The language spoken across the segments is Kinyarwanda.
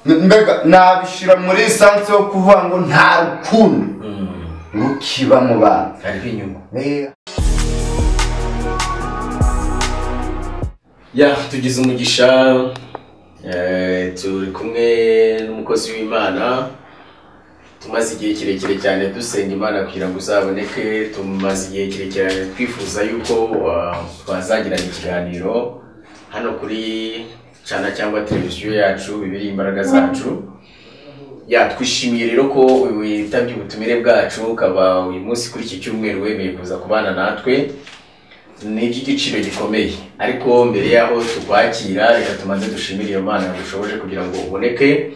Mbega nabishira muri sanse yo kuvuga ngo nta rukundo rukiba mu bantu, hariho inyungu. Ya tugize umugisha, turi kumwe n'umukozi w'Imana. Tumaze igihe kirekire cyane dusenga Imana kugira ngo uzaboneke. Tumaze igihe kirekire cyane twifuza yuko twazagirana ikiganiro hano kuri cana cyangwa televiziyo yacu Bibiliya Imbaraga Zacu. Ya twishimiye rero ko witabye ubutumire bwacu, ukaba uyu munsi kuri iki cyumweru wemeye kuza kubana natwe. Ni iby'igiciro gikomeye, ariko mbere yaho tukwakira reka tumaze dushimire iyo Mana yagushoboje kugira ngo uboneke.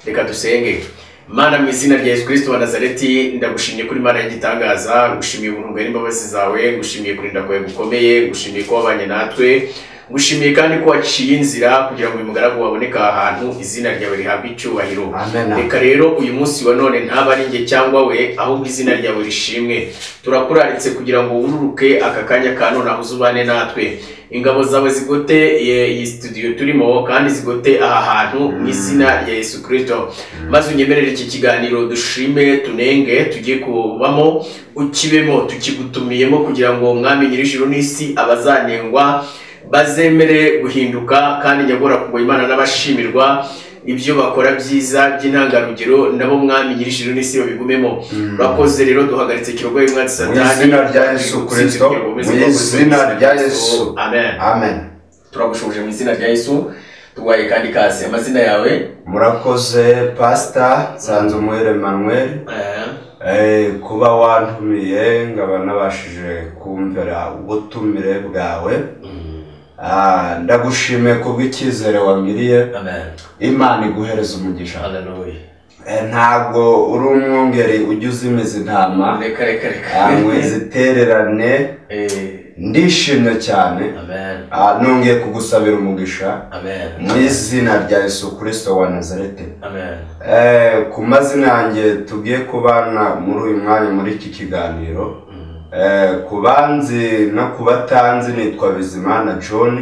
Reka dusenge. Mana, mu izina rya Yesu Kristo wa Nazareti, ndagushimye kuri Mana y'igitangaza, ngushimiye ubuntu bwawe n'imbabazi zawe, ngushimiye kurinda kwawe gukomeye, ngushimiye ko wabanye natwe, ngushimiye kandi ko waciye inzira kugira ngo uyu mugaragu waboneke aha hantu, izina ryawe rihabwe icyubahiro. Reka rero uyu munsi wa none ntaba ari njye cyangwa we, ahubwo izina ryawe rishimwe. Turakuraritse kugira ngo wururuke aka kanya ka none aho uzubane natwe. Ingabo zawe zigote iyi studio turimo, kandi zigote aha hantu mu izina rya Yesu Kristo. Maze unyemerere iki kiganiro dushime tunenge tugiye kubamo, ukibemo tukigutumiyemo, kugira ngo Mwami nyir'ijuru n'isi abazanengwa bazemere guhinduka, kandi nyagora kugwa Imana n'abashimirwa ibyo bakora byiza by'intangarugero, nabo Mwami nyir'ijuru n'isi babigumemo. Urakoze rero, duhagaritse kirogoye umwanzi Satani mu izina rya Yesu Kristo, mu izina rya Yesu. Amen. Amen. Turagushuje mu izina rya Yesu, tuguhaye kandi kaze. Amazina yawe? Murakoze Pastor Nsanzumuhire Emmanuel, kuba wantumiye ngaba nabashije kumvira ubutumire bwawe. Ndagushimiye kubw'icyizere wangiriye. Amen. Imana iguhereza umugisha. Hallelujah. Ntabwo uri umwungeri ujya uzimiza intama, reka reka reka ngo izitererane. Ndishimye cyane. Amen. Nongeye kugusabira umugisha. Amen. Mu izina rya Yesu Kristo wa Nazareti. Amen. Ku mazina yanjye tugiye kubana muri uyu mwanya muri iki kiganiro, ku banzi no ku batanzi, nitwa Bizimana John,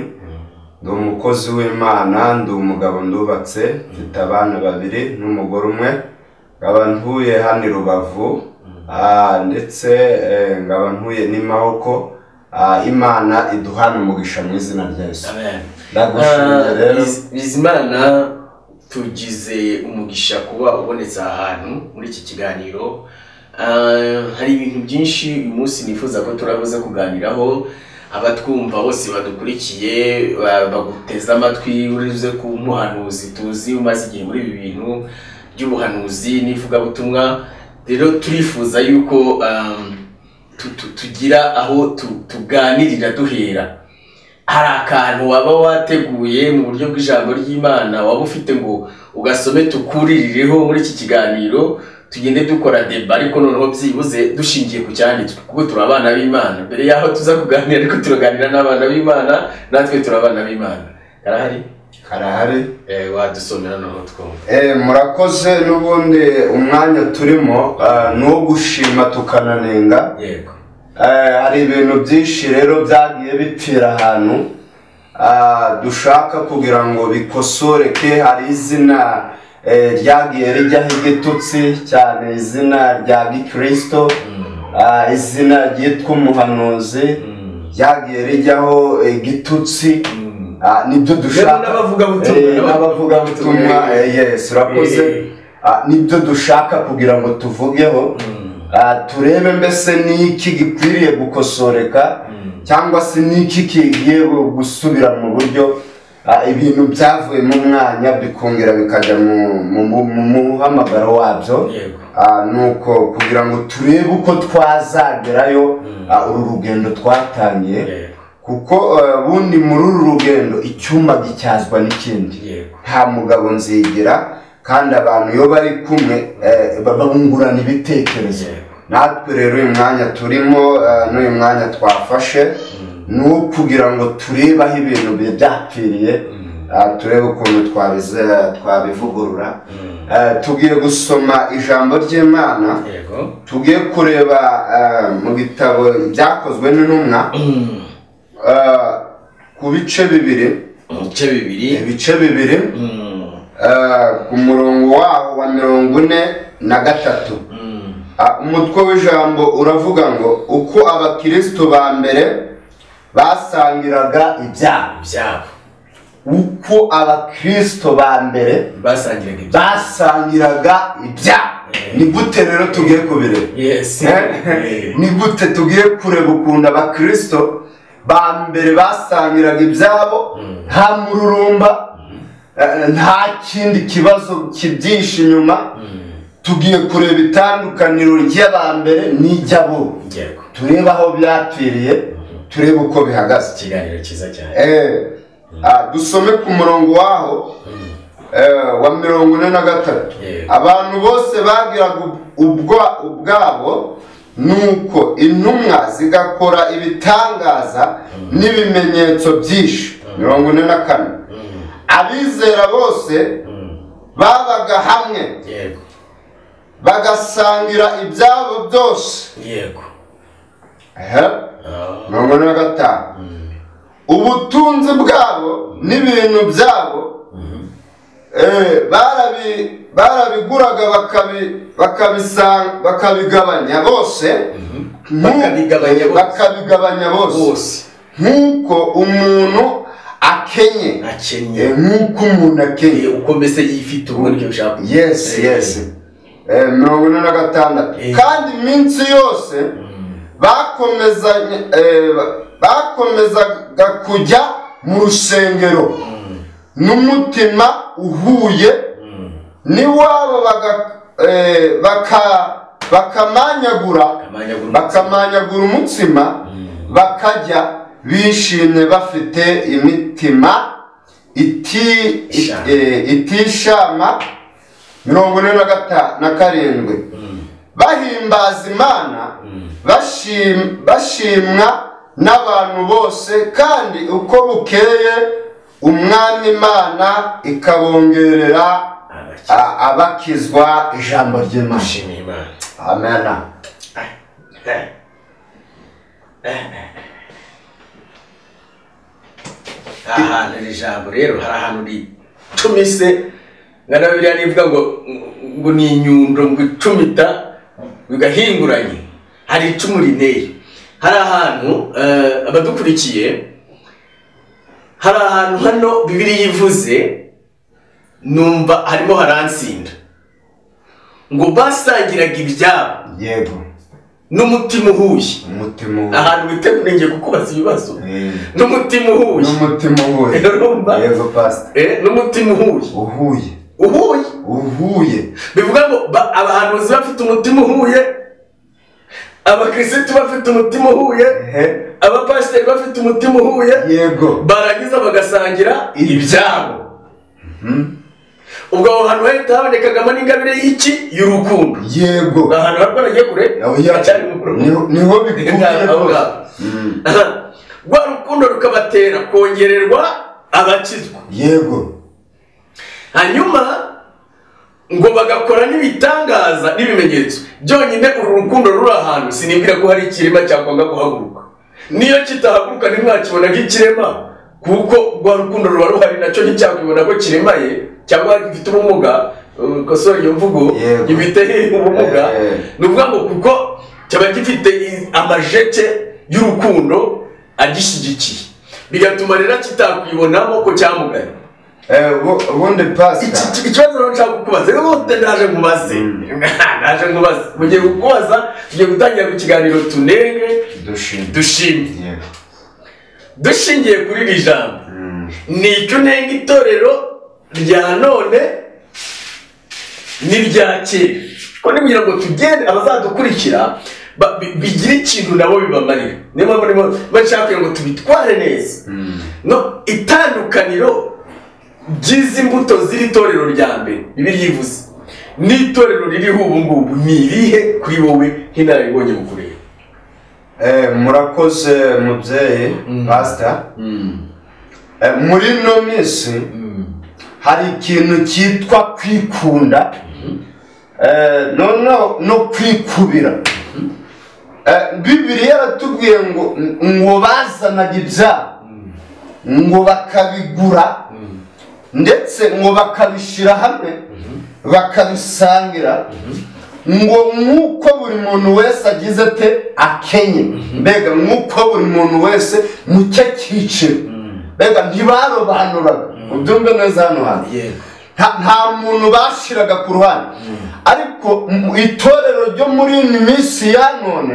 ndi umukozi w'Imana, ndi umugabo ndubatse, mfite abana babiri n'umugore umwe, nkaba ntuye hano i Rubavu, ndetse nkaba ntuye n'Imahoko. Imana iduhana umugisha mu izina rya Yesu. Amen. Ndagushimiye rero Bizimana, tugize umugisha kuba ubonetse aha hantu muri iki kiganiro. Hari ibintu byinshi uyu munsi nifuza ko turabuze kuganiraho. Abatwumva bose badukurikiye baguteze amatwi, urize ku muhanuzi tuzi umaze igihe muri ibi bintu by'ubuhanuzi n'ivugabutumwa. Rero turifuza yuko tugira aho tuganirira duhera. Hari akantu waba wateguye mu buryo bw'ijambo ry'Imana waba ufite ngo ugasome tukuririreho muri iki kiganiro, tugende dukora deba, ariko noneho byibuze dushingiye ku cyanditswe, kuko turi abana b'Imana. Mbere yaho tuza kuganira, ariko turaganira n'abana b'Imana, natwe turi abana b'Imana. Karahari? Karahari. Wadusomera noneho twumva. Murakoze. N'ubundi umwanya turimo ni uwo gushima tukananenga. Yego. Hari ibintu byinshi rero byagiye bipfira ahantu dushaka kugira ngo bikosoreke. Hari izina ryagiye rijyaho igitutsi cyane, izina rya Gikristo, izina ryitwa umuhanuzi ryagiye rijyaho igitutsi. Nibyo dushaka, n'abavugabutumwa. Yes, urakoze. Nibyo dushaka kugira ngo tuvugeho, turebe mbese n'iki gikwiriye gukosoreka, cyangwa se n'iki kigiye gusubira mu buryo, ibintu byavuye mu mwanya bikongera bikajya mu muhamagaro wabyo. Nuko kugira ngo turebe uko twazagerayo uru rugendo twatangiye, kuko bundi muri uru rugendo icyuma gicyazwa n'ikindi. Nta mugabo nzigira, kandi abantu iyo bari kumwe bungurana ibitekerezo. Natwe rero uyu mwanya turimo n'uyu mwanya twafashe ni uwo kugira ngo turebe aho ibintu byapfiriye, turebe ukuntu twabivugurura. Tugiye gusoma ijambo ry'Imana, tugiye kureba mu gitabo Ibyakozwe n'Intumwa ku bice bibiri, ibice bibiri. Ku murongo waho wa 43. Umutwe w'ijambo uravuga ngo uko abakristo ba mbere basangiraga ibyabo. Uko abakristo ba mbere basangiraga ibyabo. Ni gute rero tugiye kubireba? Yes. Ni gute tugiye kureba ukuntu abakristo ba mbere basangiraga ibyabo, nta mururumba, nta kindi kibazo kibyishe inyuma. Tugiye kureba itandukaniro ry'abambere n'iry'abo, turebe aho byapfiriye, turebe uko bihagaze. Ikiganiro cyiza cyane. Dusome ku murongo waho wa 43. Abantu bose bagiraga ubwabo, nuko intumwa zigakora ibitangaza n'ibimenyetso byinshi. 44. Abizera bose babaga hamwe, bagasangira ibyabo byose. Yego. 45. Ubutunzi bwabo n'ibintu byabo barabiguraga bakabigabanya bose, bakabigabanya bose nk'uko umuntu akenye, nk'uko umuntu akenye, uko mbese yifite uburyo ushaka. Yes, yes. 46. Kandi iminsi yose bakomezaga kujya mu rusengero n'umutima uhuye, n'iwabo bakamanyagura umutsima, bakajya bishimye bafite imitima itishama. 47. Bahimbaza Imana, bashimwa n'abantu bose, kandi uko bukeye Umwami Imana ikabongerera abakizwa ijambo ry'Imana. Amen. Ahantu iri jambo rero hari ahantu ricumise, ngana Bibiliya nivuga ngo ni inyundo ngo icumita bigahinguranye, hari icumu rineye. Hari ahantu abadukurikiye, hari ahantu hano Bibiliya ivuze numva harimo haransinda ngo basangiraga ibyabo. Yego. N'umutima uhuye. Ahantu witeguye ngiye kukubaza ibibazo. N'umutima uhuye. N'umutima uhuye. Yego pastor. N'umutima uhuye. Uhuye. Uhuye. Uhuye. Bivuga ngo abahanuzi bafite umutima uhuye, abakristo bafite umutima uhuye, abapasiteri bafite umutima uhuye. Yego. Barangiza bagasangira ibyabo. Ubwo aho hantu hahita habonekagamo n'ingabire y'iki? Y'urukundo. Yego. Ahantu harwo nagiye kure, niho bikubiye. Rwa rukundo rukabatera kongererwa abakizwa. Yego. Hanyuma ngo bagakora n'ibitangaza n'ibimenyetso. Byonyine uru rukundo ruri ahantu, sinibwira ko hari ikirema cyakwanga guhaguruka. Niyo kitahaguruka ntimwakibona nk'ikirema, kuko rwa rukundo ruba ruhari, nacyo nticyakwibona ko kiremaye cyangwa gifite ubumuga. Kosora iyo mvugo, gifite ubumuga. Ni ukuvuga ngo kuko cyaba gifite amajeke y'urukundo agishyigikiye, bigatuma rero kitakwibonamo ko cyamugaye. Ubundi pastor, ikibazo rero nshaka kukubaza, rero ndaje nkubaze, mugiye kukubaza, tugiye gutangira ku kiganiro tunenge dushime. Dushingiye kuri iri jambo, ni icyo unenga itorero rya none n'irya kera, ko ni kugira ngo tugende abazadukurikira bigire ikintu nabo bibamarira. Niyo mpamvu bashaka kugira ngo tubitware neza. No itandukaniro ry'izi mbuto z'iri torero rya mbere Bibiliya ivuze n'itorero ririho ubu ngubu ni irihe kuri wowe nk'inararibonye mu kureba? Murakoze mubyeyi pastor. Muri ino minsi hari ikintu cyitwa kwikunda no kwikubira. Bibiliya yaratubwiye ngo bazanaga ibyabo ngo bakabigura, Ndetse ngo bakabishyira hamwe, bakabisangira, ngo nk'uko buri muntu wese agize te akenye, mbega nk'uko buri muntu wese mu cye cyiciro, mbega ntibarobanuraga. Ubyumve neza hano hantu, nta muntu bashiraga ku ruhande. Ariko itorero ryo muri iyi minsi ya none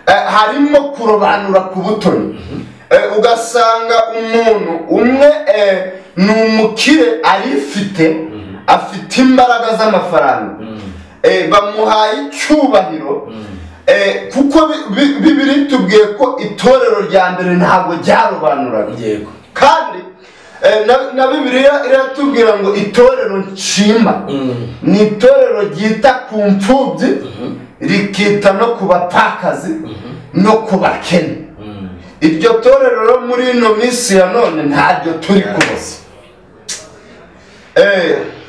harimo kurobanura ku butoni. Ugasanga umuntu umwe ni umukire, arifite, afite imbaraga z'amafaranga, bamuhaye icyubahiro, kuko Bibiliya itubwiye ko itorero rya mbere ntabwo ryarobanuraga. Kandi na Bibiliya iratubwira ngo itorero nshima ni itorero ryita ku mfubyi, rikita no ku bapfakazi no ku bakene. Iryo torero rero muri ino minsi ya none ntabyo turi kubona.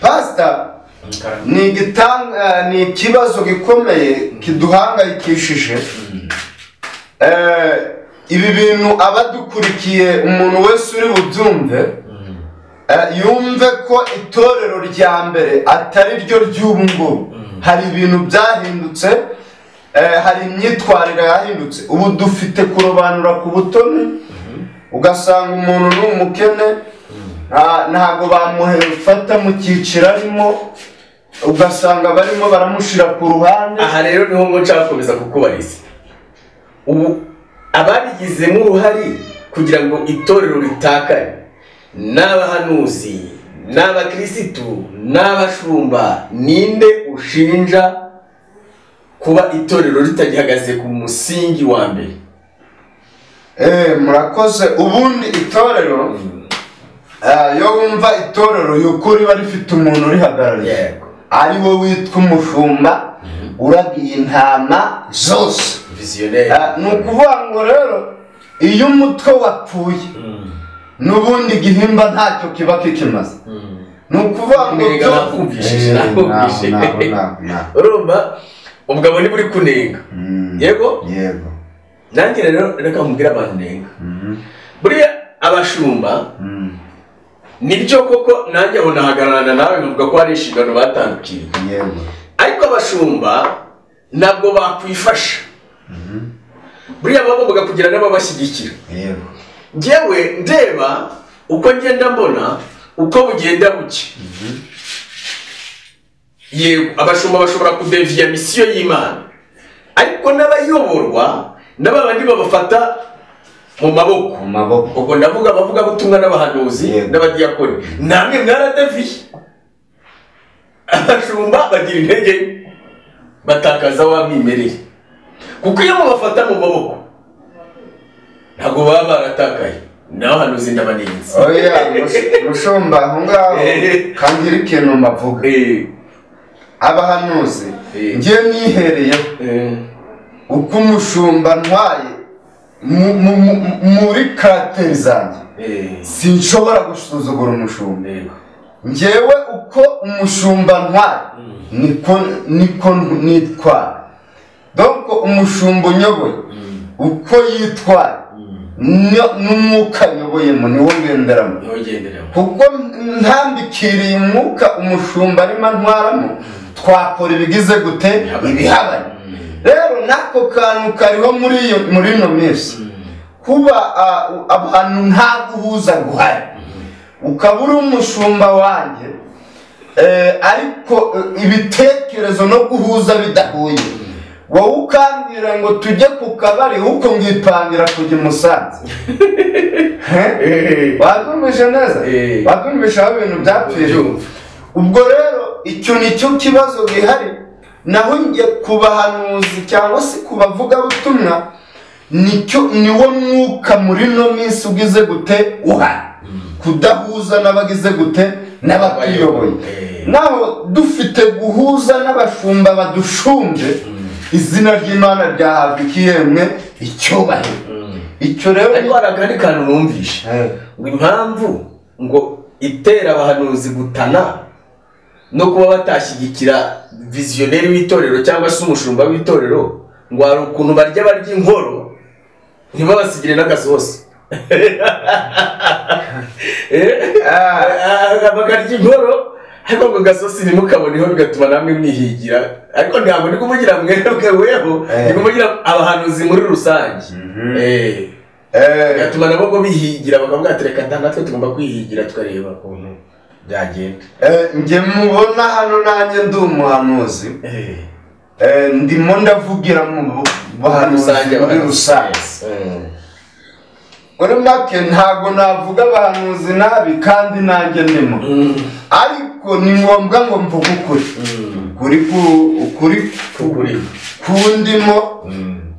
Pastor, ni ikibazo gikomeye kiduhangayikishije. Ibi bintu abadukurikiye, umuntu wese uri bubyumve, yumve ko itorero rya mbere atari ryo ry'ubu ngubu. Hari ibintu byahindutse, hari imyitwarire yahindutse. Ubu dufite kurobanura ku butoni, ugasanga umuntu ni umukene, ntabwo bamuhefata mu cyiciro arimo, ugasanga barimo baramushira ku ruhande. Aha rero niho ngo nshaka gukomeza kukubariza. Ubu ababigizemo uruhare kugira ngo itorero ritakare n'abahanuzi, n'abakirisitu, n'abashumba, ninde ushinja kuba itorero ritagihagaze ku musingi wa mbere? Murakoze. Ubundi itorero, iyo wumva itorero yuko riba rifite umuntu urihagarariye, ari we witwa umushumba uragiye intama zose. Ni ukuvuga ngo rero iyo umutwe wapfuye, n'ubundi igihimba ntacyo kiba kikimaze. Ni ukuvuga ngo urumva umugabo niba uri kunenga, yego yego, nanjye rero reka mubwire abantu nenga. Buriya abashumba nibyo koko, nanjye aho nahagararana nawe nkavuga ko hari inshingano batandukiriye, ariko abashumba ntabwo bakwifasha. Buriya bagombaga kugira n'ababashyigikira. Njyewe ndeba uko ngenda mbona uko bugenda buke, yego abashumba bashobora kudeviya misiyo y'Imana, ariko n'abayoborwa n'abandi babafata mu maboko. Ubwo ndavuga abavugabutumwa n'abahanuzi n'abadiyakoni, namwe mwaradeviye. Abashumba bagira intege, batakaza wa mwimerere, kuko iyo mubafata mu maboko ntabwo baba baratakaye. N'abahanuzi ndabaninze. Oya mushumba, aho ngaho kangira ikintu mbavuga. Abahanuzi ngiye nihereyeho uko umushumba ntwaye muri karateri zanjye, sinshobora gusuzugura umushumba. Njyewe uko umushumba ntwaye niko nitwara. Donc umushumba unyoboye uko yitwara n'umwuka nyoboyemo niwo ngenderamo, kuko ntambikiriye umwuka umushumba arimo ntwaramo, twakora ibigize gute ibihabanye. Rero nako kantu kariho muri ino minsi, kuba abantu nta guhuza guhari, ukaba uri umushumba wanjye ariko ibitekerezo no guhuza bidahuye, wowe ukambwira ngo tujye ku kabari, uko ngipangira kujya i Musanze. Wabyumvise neza? Wabyumvise aho ibintu byapfiriye? Ubwo rero icyo nicyo kibazo gihari. Naho njye ku bahanuzi cyangwa se ku bavugabutumwa, nicyo niwo mwuka muri ino minsi ugize gute uhari, kudahuza n'abagize gute n'abatuyoboye. Naho dufite guhuza n'abashumba badushumbye, izina ry'Imana ryahabwa ikiyemwe icyubahiro. Icyo rero ariko hari akandi kantu numvishe, ngo impamvu ngo itera abahanuzi gutana no kuba batashyigikira vizioneri w'itorero cyangwa se umushumba w'itorero, ngo hari ukuntu barya inkoro ntibabasigire n'agasosi. Bakarya inkoro ariko ngo gasosi ntimukaboneho, bigatuma namwe mwihigira. Ariko ntabwo ndi kuvugira mwebwe weho, ndi kuvugira abahanuzi muri rusange. Bigatuma nabo ngo bihigira, bakavuga ati reka natwe tugomba kwihigira tukareba ukuntu byagenda. Njye mubona hano nanjye ndi umuhanuzi, ndimo ndavugira mu bahanuzi muri rusange. Muri make ntabwo navuga abahanuzi nabi kandi nanjye ndimo, ariko ni ngombwa ngo mvuge ukuri ukuri kundimo,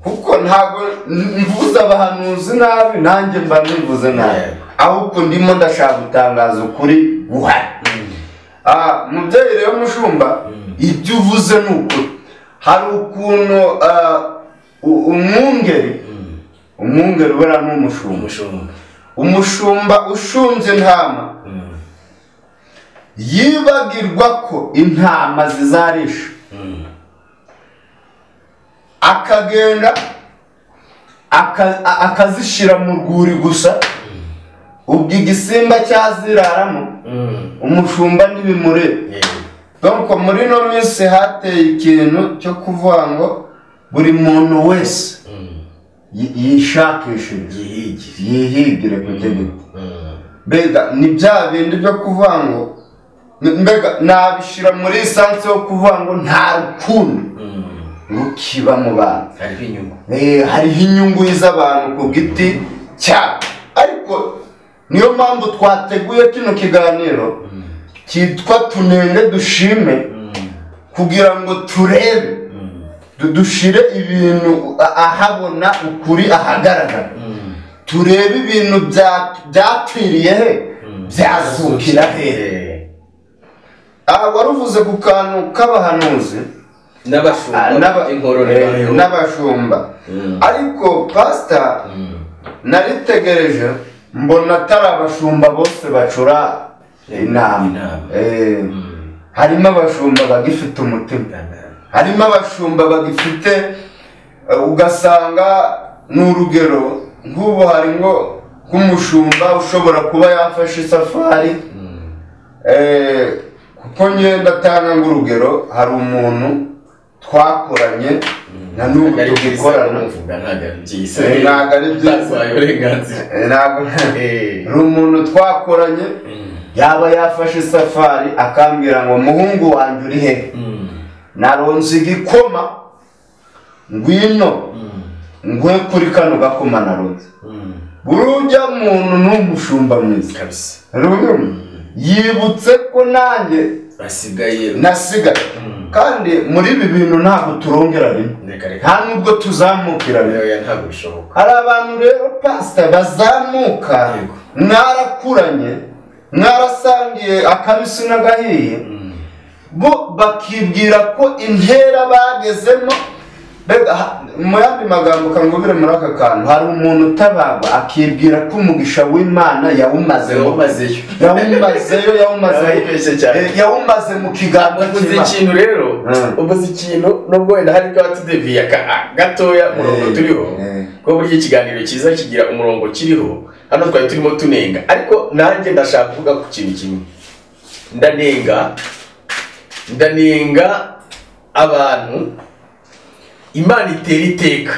kuko ntabwo mvuze abahanuzi nabi nanjye mba nivuze nabi, ahubwo ndimo ndashaka gutangaza ukuri guhari. Mubyeyi rero mushumba, ibyo uvuze ni ukuri. Hari ukuntu umwungeri ubera n'umushumba, umushumba ushunze intama yibagirwa ko intama zizarisha, akagenda akazishyira mu rwuri gusa, ubwo igisimba cyaziraramo umushumba ntibimurebe. Donc muri ino minsi hateye ikintu cyo kuvuga ngo buri muntu wese yishakishirize, yihigire ku giti. Mbega ni bya bindi byo kuvuga ngo mbega nabishyira muri esanse yo kuvuga ngo nta rukundo rukiba mu bantu, hariho inyungu z'abantu ku giti cyabo. Ariko niyo mpamvu twateguye kino kiganiro cyitwa tunenge dushime, kugira ngo turebe dushire ibintu ahabona ukuri ahagaragara, turebe ibintu byapfiriye he, byazukira he. Aha waruvuze ku kantu k'abahanuzi n'abashumba, ariko pastor naritegereje mbona atari abashumba bose bacura inama. Harimo abashumba bagifite umutima, harimo abashumba bagifite, ugasanga n'urugero nk'ubu hari ngo nk'umushumba ushobora kuba yafashe isafari, kuko ngenda atanga ng'urugero, hari umuntu twakoranye na n'ubu tugikorana, ntabwo ari byiza, hari umuntu twakoranye yaba yafashe isafari akambwira ngo muhungu wanjye uri he, naronze igikoma ngwino ngwe kuri kano gakoma naronze. Burujya muntu ni umushumba mwiza kabisa, yibutse ko nanjye nasigaye, kandi muri ibi bintu ntabwo turongera rimwe, nta nubwo tuzamukira rimwe. Hari abantu rero pastor bazamuka mwarakuranye, mwarasangiye akabisi n'agahiye, bo bakibwira ko intera bagezemo. Mu yandi magambo kangubire muri aka kantu, hari umuntu utabagwa akibwira ko umugisha w'Imana yawumazeyo yawumaze mu kiganza. Uvuze ikintu rero, uvuze ikintu nubwo wenda hari ko tudeviye gatoya umurongo turiho, ko burya ikiganiro cyiza kigira umurongo kiriho. Hano twari turimo tunenga, ariko nanjye ndashaka kuvuga ku kintu kimwe. Ndanenga abantu Imana itera iteka,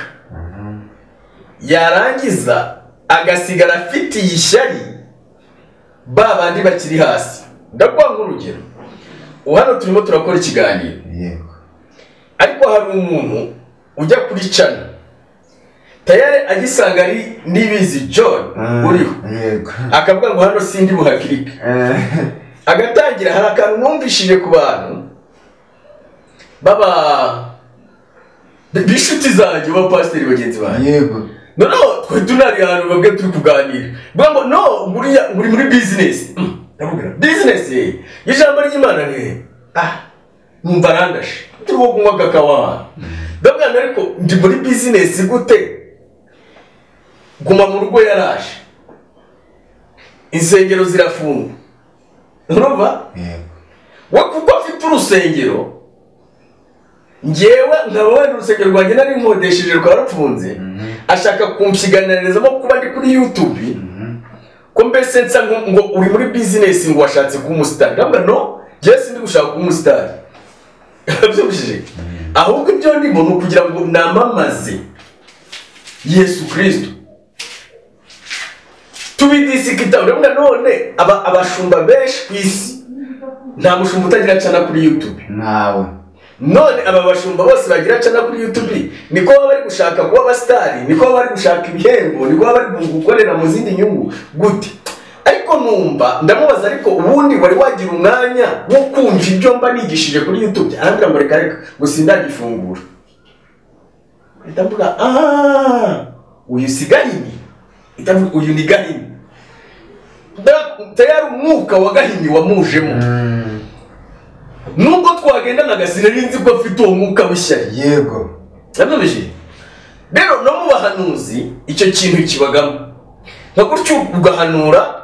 yarangiza agasigara afitiye ishyari ba bandi bakiri hasi. Ndaguha nk'urugero, ubu hano turimo turakora ikiganiro, ariko hari umuntu ujya kuri channel tayari agisanga ari Nibizi John uriho, akavuga ngo hano sindi buhakirike, agatangira. Hari akantu numvishije ku bantu baba bishuti zanjye ba pasiteri bagenzi banjye, yego, noneho twe tunari ahantu babwe turi kuganira, bavuga ngo no uri muri business. Ndamubwira business ijambo ry'Imana ni numva randashe turimo kunywa agakawa. Ndamubwira ariko ndi muri business gute? Guma mu rugo yaraje, insengero zirafungwa, urumva? We kuko afite urusengero, njyewe nkaba wenda urusengero rwanjye nari nkodesheje rukaba rupfunze, Ashaka kumpyiganiririzamo kuba ndi kuri YouTube, ko mbese nsa ngo uri muri business ngo washatse kuba umusitari. Ndavuga no, njyewe sindi gushaka kuba umusitari. Byumvishije? Ahubwo ibyo ndimo ni ukugira ngo namamaze Yesu Kristo. Tubidisikita. Urabona none abashumba benshi ku isi, nta mushumba utagira channel kuri YouTube. Ntawe. None aba bashumba bose bagira channel kuri YouTube niko baba bari gushaka kuba abasitari, niko baba bari gushaka ibihembo, niko baba bari gukorera mu zindi nyungu gute? Ariko numva ndamubaza, ariko ubundi wari wagira umwanya wo kumva ibyo mba nigishije kuri YouTube? Arambwira ngo reka reka ngo sindagifungura. Ndavuga uyu si Gahini, ndavuga uyu ni Gahini. Tayari umwuka wa Gahini wamujemo. Nubwo twagendanaga sinari nzi ko afite uwo mwuka w'ishyari. Yego. Ndabyumvise. Rero no mu bahanuzi icyo kintu kibagamo. Nka gutyo ugahanura,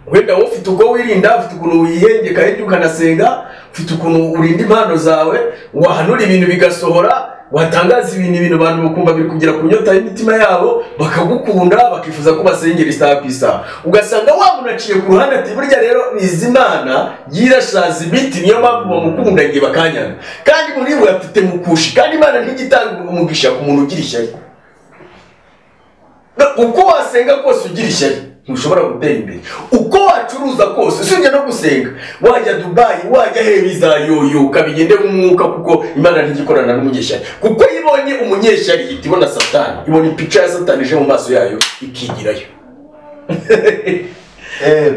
wenda wowe ufite uko wirinda, ufite ukuntu wihengeka hirya ukanasenga, ufite ukuntu urinda impano zawe, wahanura ibintu bigasohora, watangaza ibintu abantu bakumva biri kugera ku nyota y'imitima yabo, bakagukunda, bakifuza ko basengera isaha ku isaha. Ugasanga wa muntu aciye ku ruhande ati burya rero Bizimana yirashaza imiti, niyo mpamvu bamukunda ngiye bakanyanga. Kandi muri we afite mukushi, kandi Imana ntigitanga umugisha ku muntu ugira ishyari. Uko wasenga kose ugira ishyari ntushobora gutera imbere. Uko wacuruza kose usibye no gusenga, wajya Dubai, wajya he, bizayoyoka bigende nk'umwuka, kuko Imana ntigikorana n'umunyeshyari. Kuko ibonye umunyeshyari ihita ibona Satani, ibona ipica ya Satani ije mu maso yayo ikigirayo.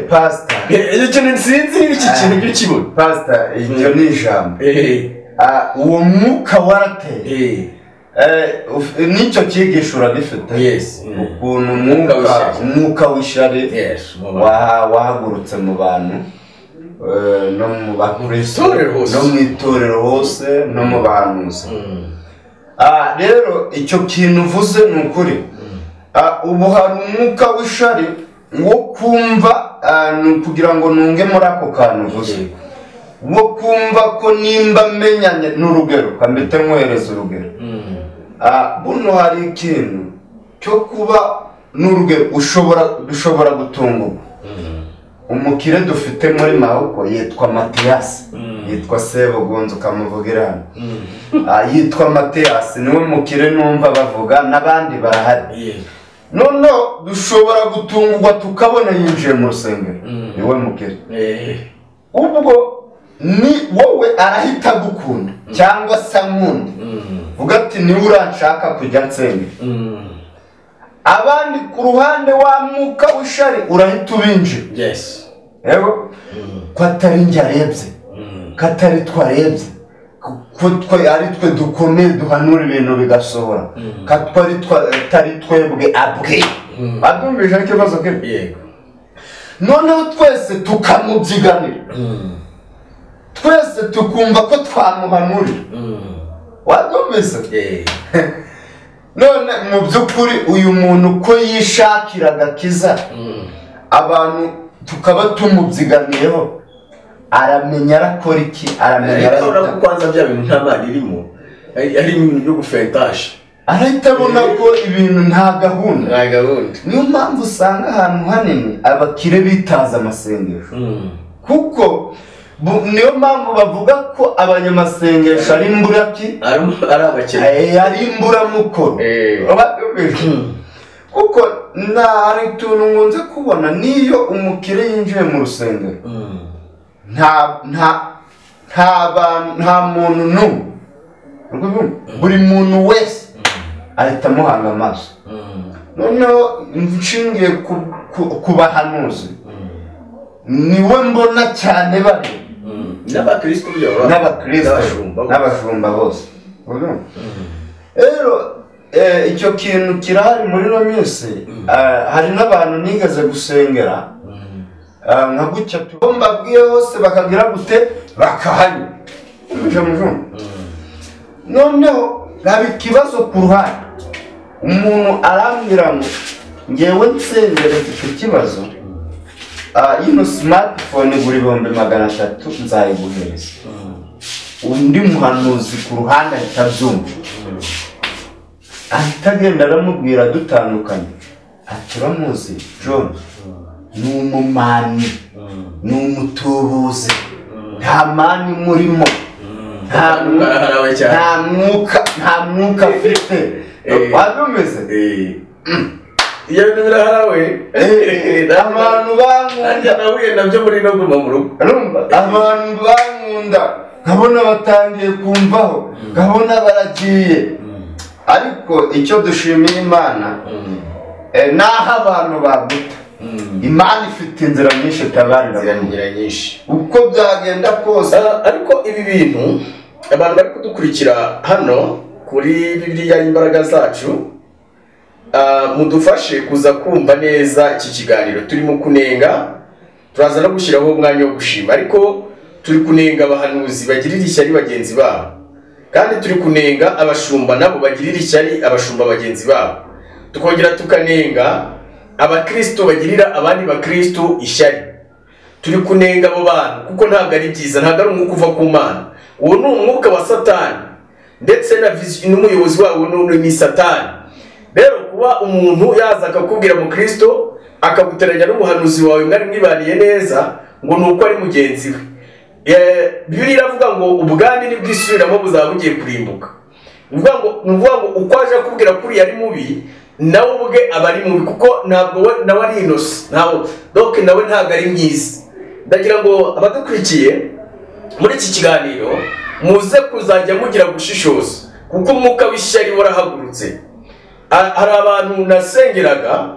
Pastor, icyo kintu sinzi niba iki kintu ujya ukibona. Pastor, iryo ni ijambo. Uwo mwuka warateye. Nicyo cyigisho uragifite. Ukuntu umwuka w'ishyari wahagurutse mu bantu, no mu bakristo, no mu itorero hose, no mu bahanuzi. Rero icyo kintu uvuze ni ukuri. Ubu hari umwuka w'ishyari wo kumva, kugira ngo nunge muri ako kantu uvuze, wo kumva ko nimba menyanye n'urugero, kambite nkohereza urugero. Buno hari ikintu cyo kuba n'urugero ushobora gutungurwa. Umukire dufite muri Mahoko yitwa Matiyasi, yitwa Sebugunzu ukamuvugira hano. Yitwa Matiyasi, niwe mukire numva bavuga, n'abandi barahari. Noneho dushobora gutungurwa tukabona yinjiye mu rusengero, niwe mukire. Ubwo ni wowe arahita agukunda cyangwa se ankunda, vuga ati niwe uranshaka kujya nsengera. Abandi ku ruhande wa mwuka w'ishyari urahita ubinjira. Yego, ko atari njye arebye, ko atari twarebye, ko ari twe dukomeye duhanura ibintu bigasohora, ko atari twebwe abwe. Babyumvise ikibazo ke? Yego. Noneho twese tukamubyiganira, twese tukumva ko twamuhanurira. Wabyumvise? None mu by'ukuri uyu muntu ko yishakira agakiza, abantu tukaba tumubyiganiyeho, aramenya arakora iki, aramenya arakora kwanza bya bintu nta mari irimo, ari ibintu byo gufentasha, arahita abona ko ibintu nta gahunda. Nta gahunda. Niyo mpamvu usanga ahantu hanini abakire bitaza amasengesho, kuko niyo mpamvu bavuga ko abanyamasengesho ari imburaki, ari abakire, ari imburamukoro. Kuko hari utuntu nkunze kubona, niyo umukire yinjiye mu rusengero, nta muntu n'umwe, buri muntu wese ahita amuhanga amaso. Noneho nshingiye ku bahanuzi, niwe mbona cyane bari n'abakristo, n'abashumba bose. Rero icyo kintu kirahari muri ino minsi. Hari n'abantu nigeze gusengera nka gutya, mbabwiye hose bakagira gute, bakahanyura. Noneho haba ikibazo ku ruhande, umuntu arambwira ngo ngewe nsengere mfite ikibazo, ino smartphone igura 300,000 nzayiguhereza. Undi muhanuzi ku ruhande ahita abyumva, Ahita agenda aramubwira dutandukanye, ati uramuzi John, ni umumani, ni umutubuzi, nta mani murimo, nta mwuka afite. Wabimeze iyo bintu biraharawe. Abantu bankunda, nahuye nabyo muri no guma mu rugo, abantu bankunda nkabona batangiye kumvaho, nkabona baragiye. Ariko icyo dushimira Imana, naho abantu baguta, Imana ifite inzira nyinshi itabarira, inzira nyinshi uko byagenda kose. Ariko ibi bintu abantu bari kudukurikira hano kuri Bibiliya y'imbaraga zacu, mudufashe kuza kumva neza iki kiganiro. Turimo kunenga, turaza no gushyiraho umwanya wo gushima, ariko turi kunenga abahanuzi bagirira ishyari bagenzi babo, kandi turi kunenga abashumba nabo bagirira ishyari abashumba bagenzi babo, tukongera tukanenga abakristo bagirira abandi bakristo ishyari. Turi kunenga abo bantu kuko ntabwo ari byiza, ntabwo ari umwuka uva ku Mana, uwo ni umwuka wa Satani, ndetse na n'umuyobozi wawo ni Satani. Rero kuba umuntu yaza akakubwira mu Kristo akaguteranya n'umuhanuzi wawe mwari mwibaniye neza ngo ni uko ari mugenzi we, Bibiliya iravuga ngo ubwami nibwisubiramo buzaba bugiye kurimbuka. Ni ukuvuga ngo uko aje akubwira kuri yari mubi, nawe ubwe aba ari mubi, kuko ntabwo nawe ari innocent, donc nawe ntabwo ari mwiza. Ndagira ngo abadukurikiye muri iki kiganiro muze kuzajya mugira gushishoza, kuko umwuka w'ishyari warahagurutse. Hari abantu nasengeraga,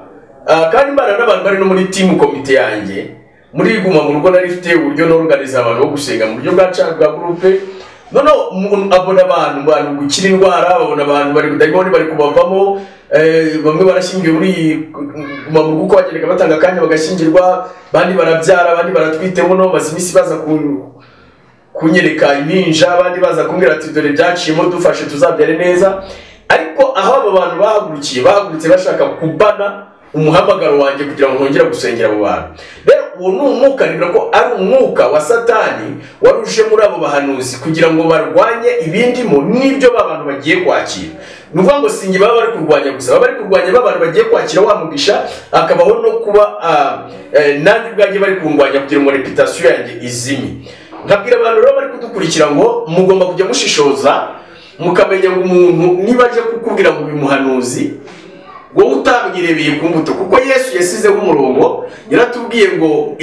kandi mbana n'abantu bari no muri team komite yanjye muri guma mu rugo, nari mfite uburyo norganiza abantu bo gusenga mu buryo bwa groupe. Noneho abona abantu gukira indwara, babona abantu bari kudayimoni bari kubavamo, bamwe barashyingiwe muri guma mu rugo, uko bagendaga batanga akanya bagashyingirwa, abandi barabyara, abandi baratwite, buno maze iminsi baza kunyereka impinja, abandi baza kumbwira ati dore byaciyemo dufashe tuzabyare neza. Ariko aho abo bantu bahagurukiye, bahagurutse bashaka kubana umuhamagaro wanjye kugira ngo ntongere gusengera abo bantu. Rero uwo ni umwuka, nibwira ko ari umwuka wa Satani wari uje muri abo bahanuzi kugira ngo barwanye ibindimo n'ibyo ba bantu bagiye kwakira. Ni ukuvuga ngo sinjye baba bari kurwanya gusa, baba bari kurwanya ba bantu bagiye kwakira wa mugisha, akabaho no kuba nanjye ubwanjye bari kundwanya kugira ngo reputation yanjye izime. Nkabwira abantu rero bari kudukurikira ngo mugomba kujya mushishoza, mukamenya ngo umuntu niba aje kukubwira ngo uyu muhanuzi wowe utamwirebeye ku mbuto, kuko Yesu yasizeho umurongo, yaratubwiye ngo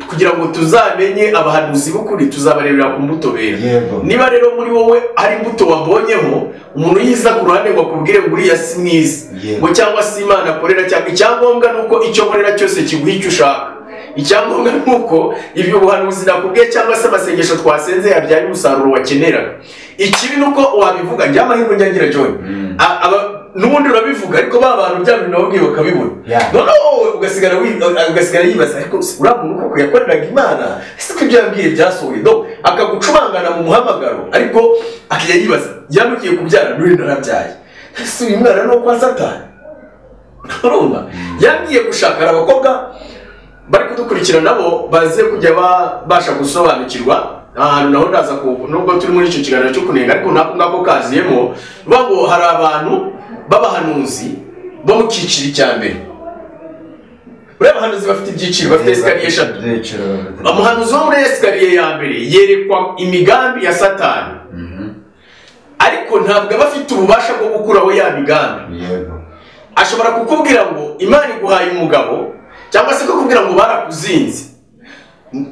kugira ngo tuzamenye abahanuzi b'ukuri tuzabarebera ku mbuto bera. Niba rero muri wowe ari imbuto wabonyeho, umuntu yiza ku ruhande ngo akubwire ngo uriya si mwiza, ngo cyangwa si Imana akorera, cyangwa icyangombwa nuko icyo nkorera cyose kiguha icyo ushaka. Icyangombwa nuko ibyo buhanuzi nakubwiye cyangwa se amasengesho twasenze yabyaye umusaruro wakeneraga. Ikibi nuko wabivuga, njye amahirwe njya John, n'ubundi urabivuga, ariko ba bantu bya bintu nababwiye bakabibona, noneho ugasigara yibaza, ariko uriya muntu koko yakoreraga Imana, ese ko ibyo yambwiye byasohoye? Akagucurangana mu muhamagaro, ariko akajya yibaza yambwiye kubyara n'uyu narabyaye, ese uyu mwana ni uwo kwa Satani? Urumva yambwiye gushaka. Hari abakobwa bari kudukurikira nabo baze kujya babasha gusobanukirwa ahantu naho ndaza nubwo turi muri icyo kiganiro cyo kunenga, ariko nako ngako kaziyemo ngo hari abantu b'abahanuzi bo mu cyiciro cya mbere. Uriya bahanuzi bafite ibyiciro, bafite esikariye eshatu. Umuhanuzi wo muri esikariye ya mbere yerekwa imigambi ya Satani, ariko ntabwo aba afite ububasha bwo gukuraho ya migambi. Ashobora kukubwira ngo Imana iguhaye umugabo, cyangwa se kukubwira ngo barakuzinze,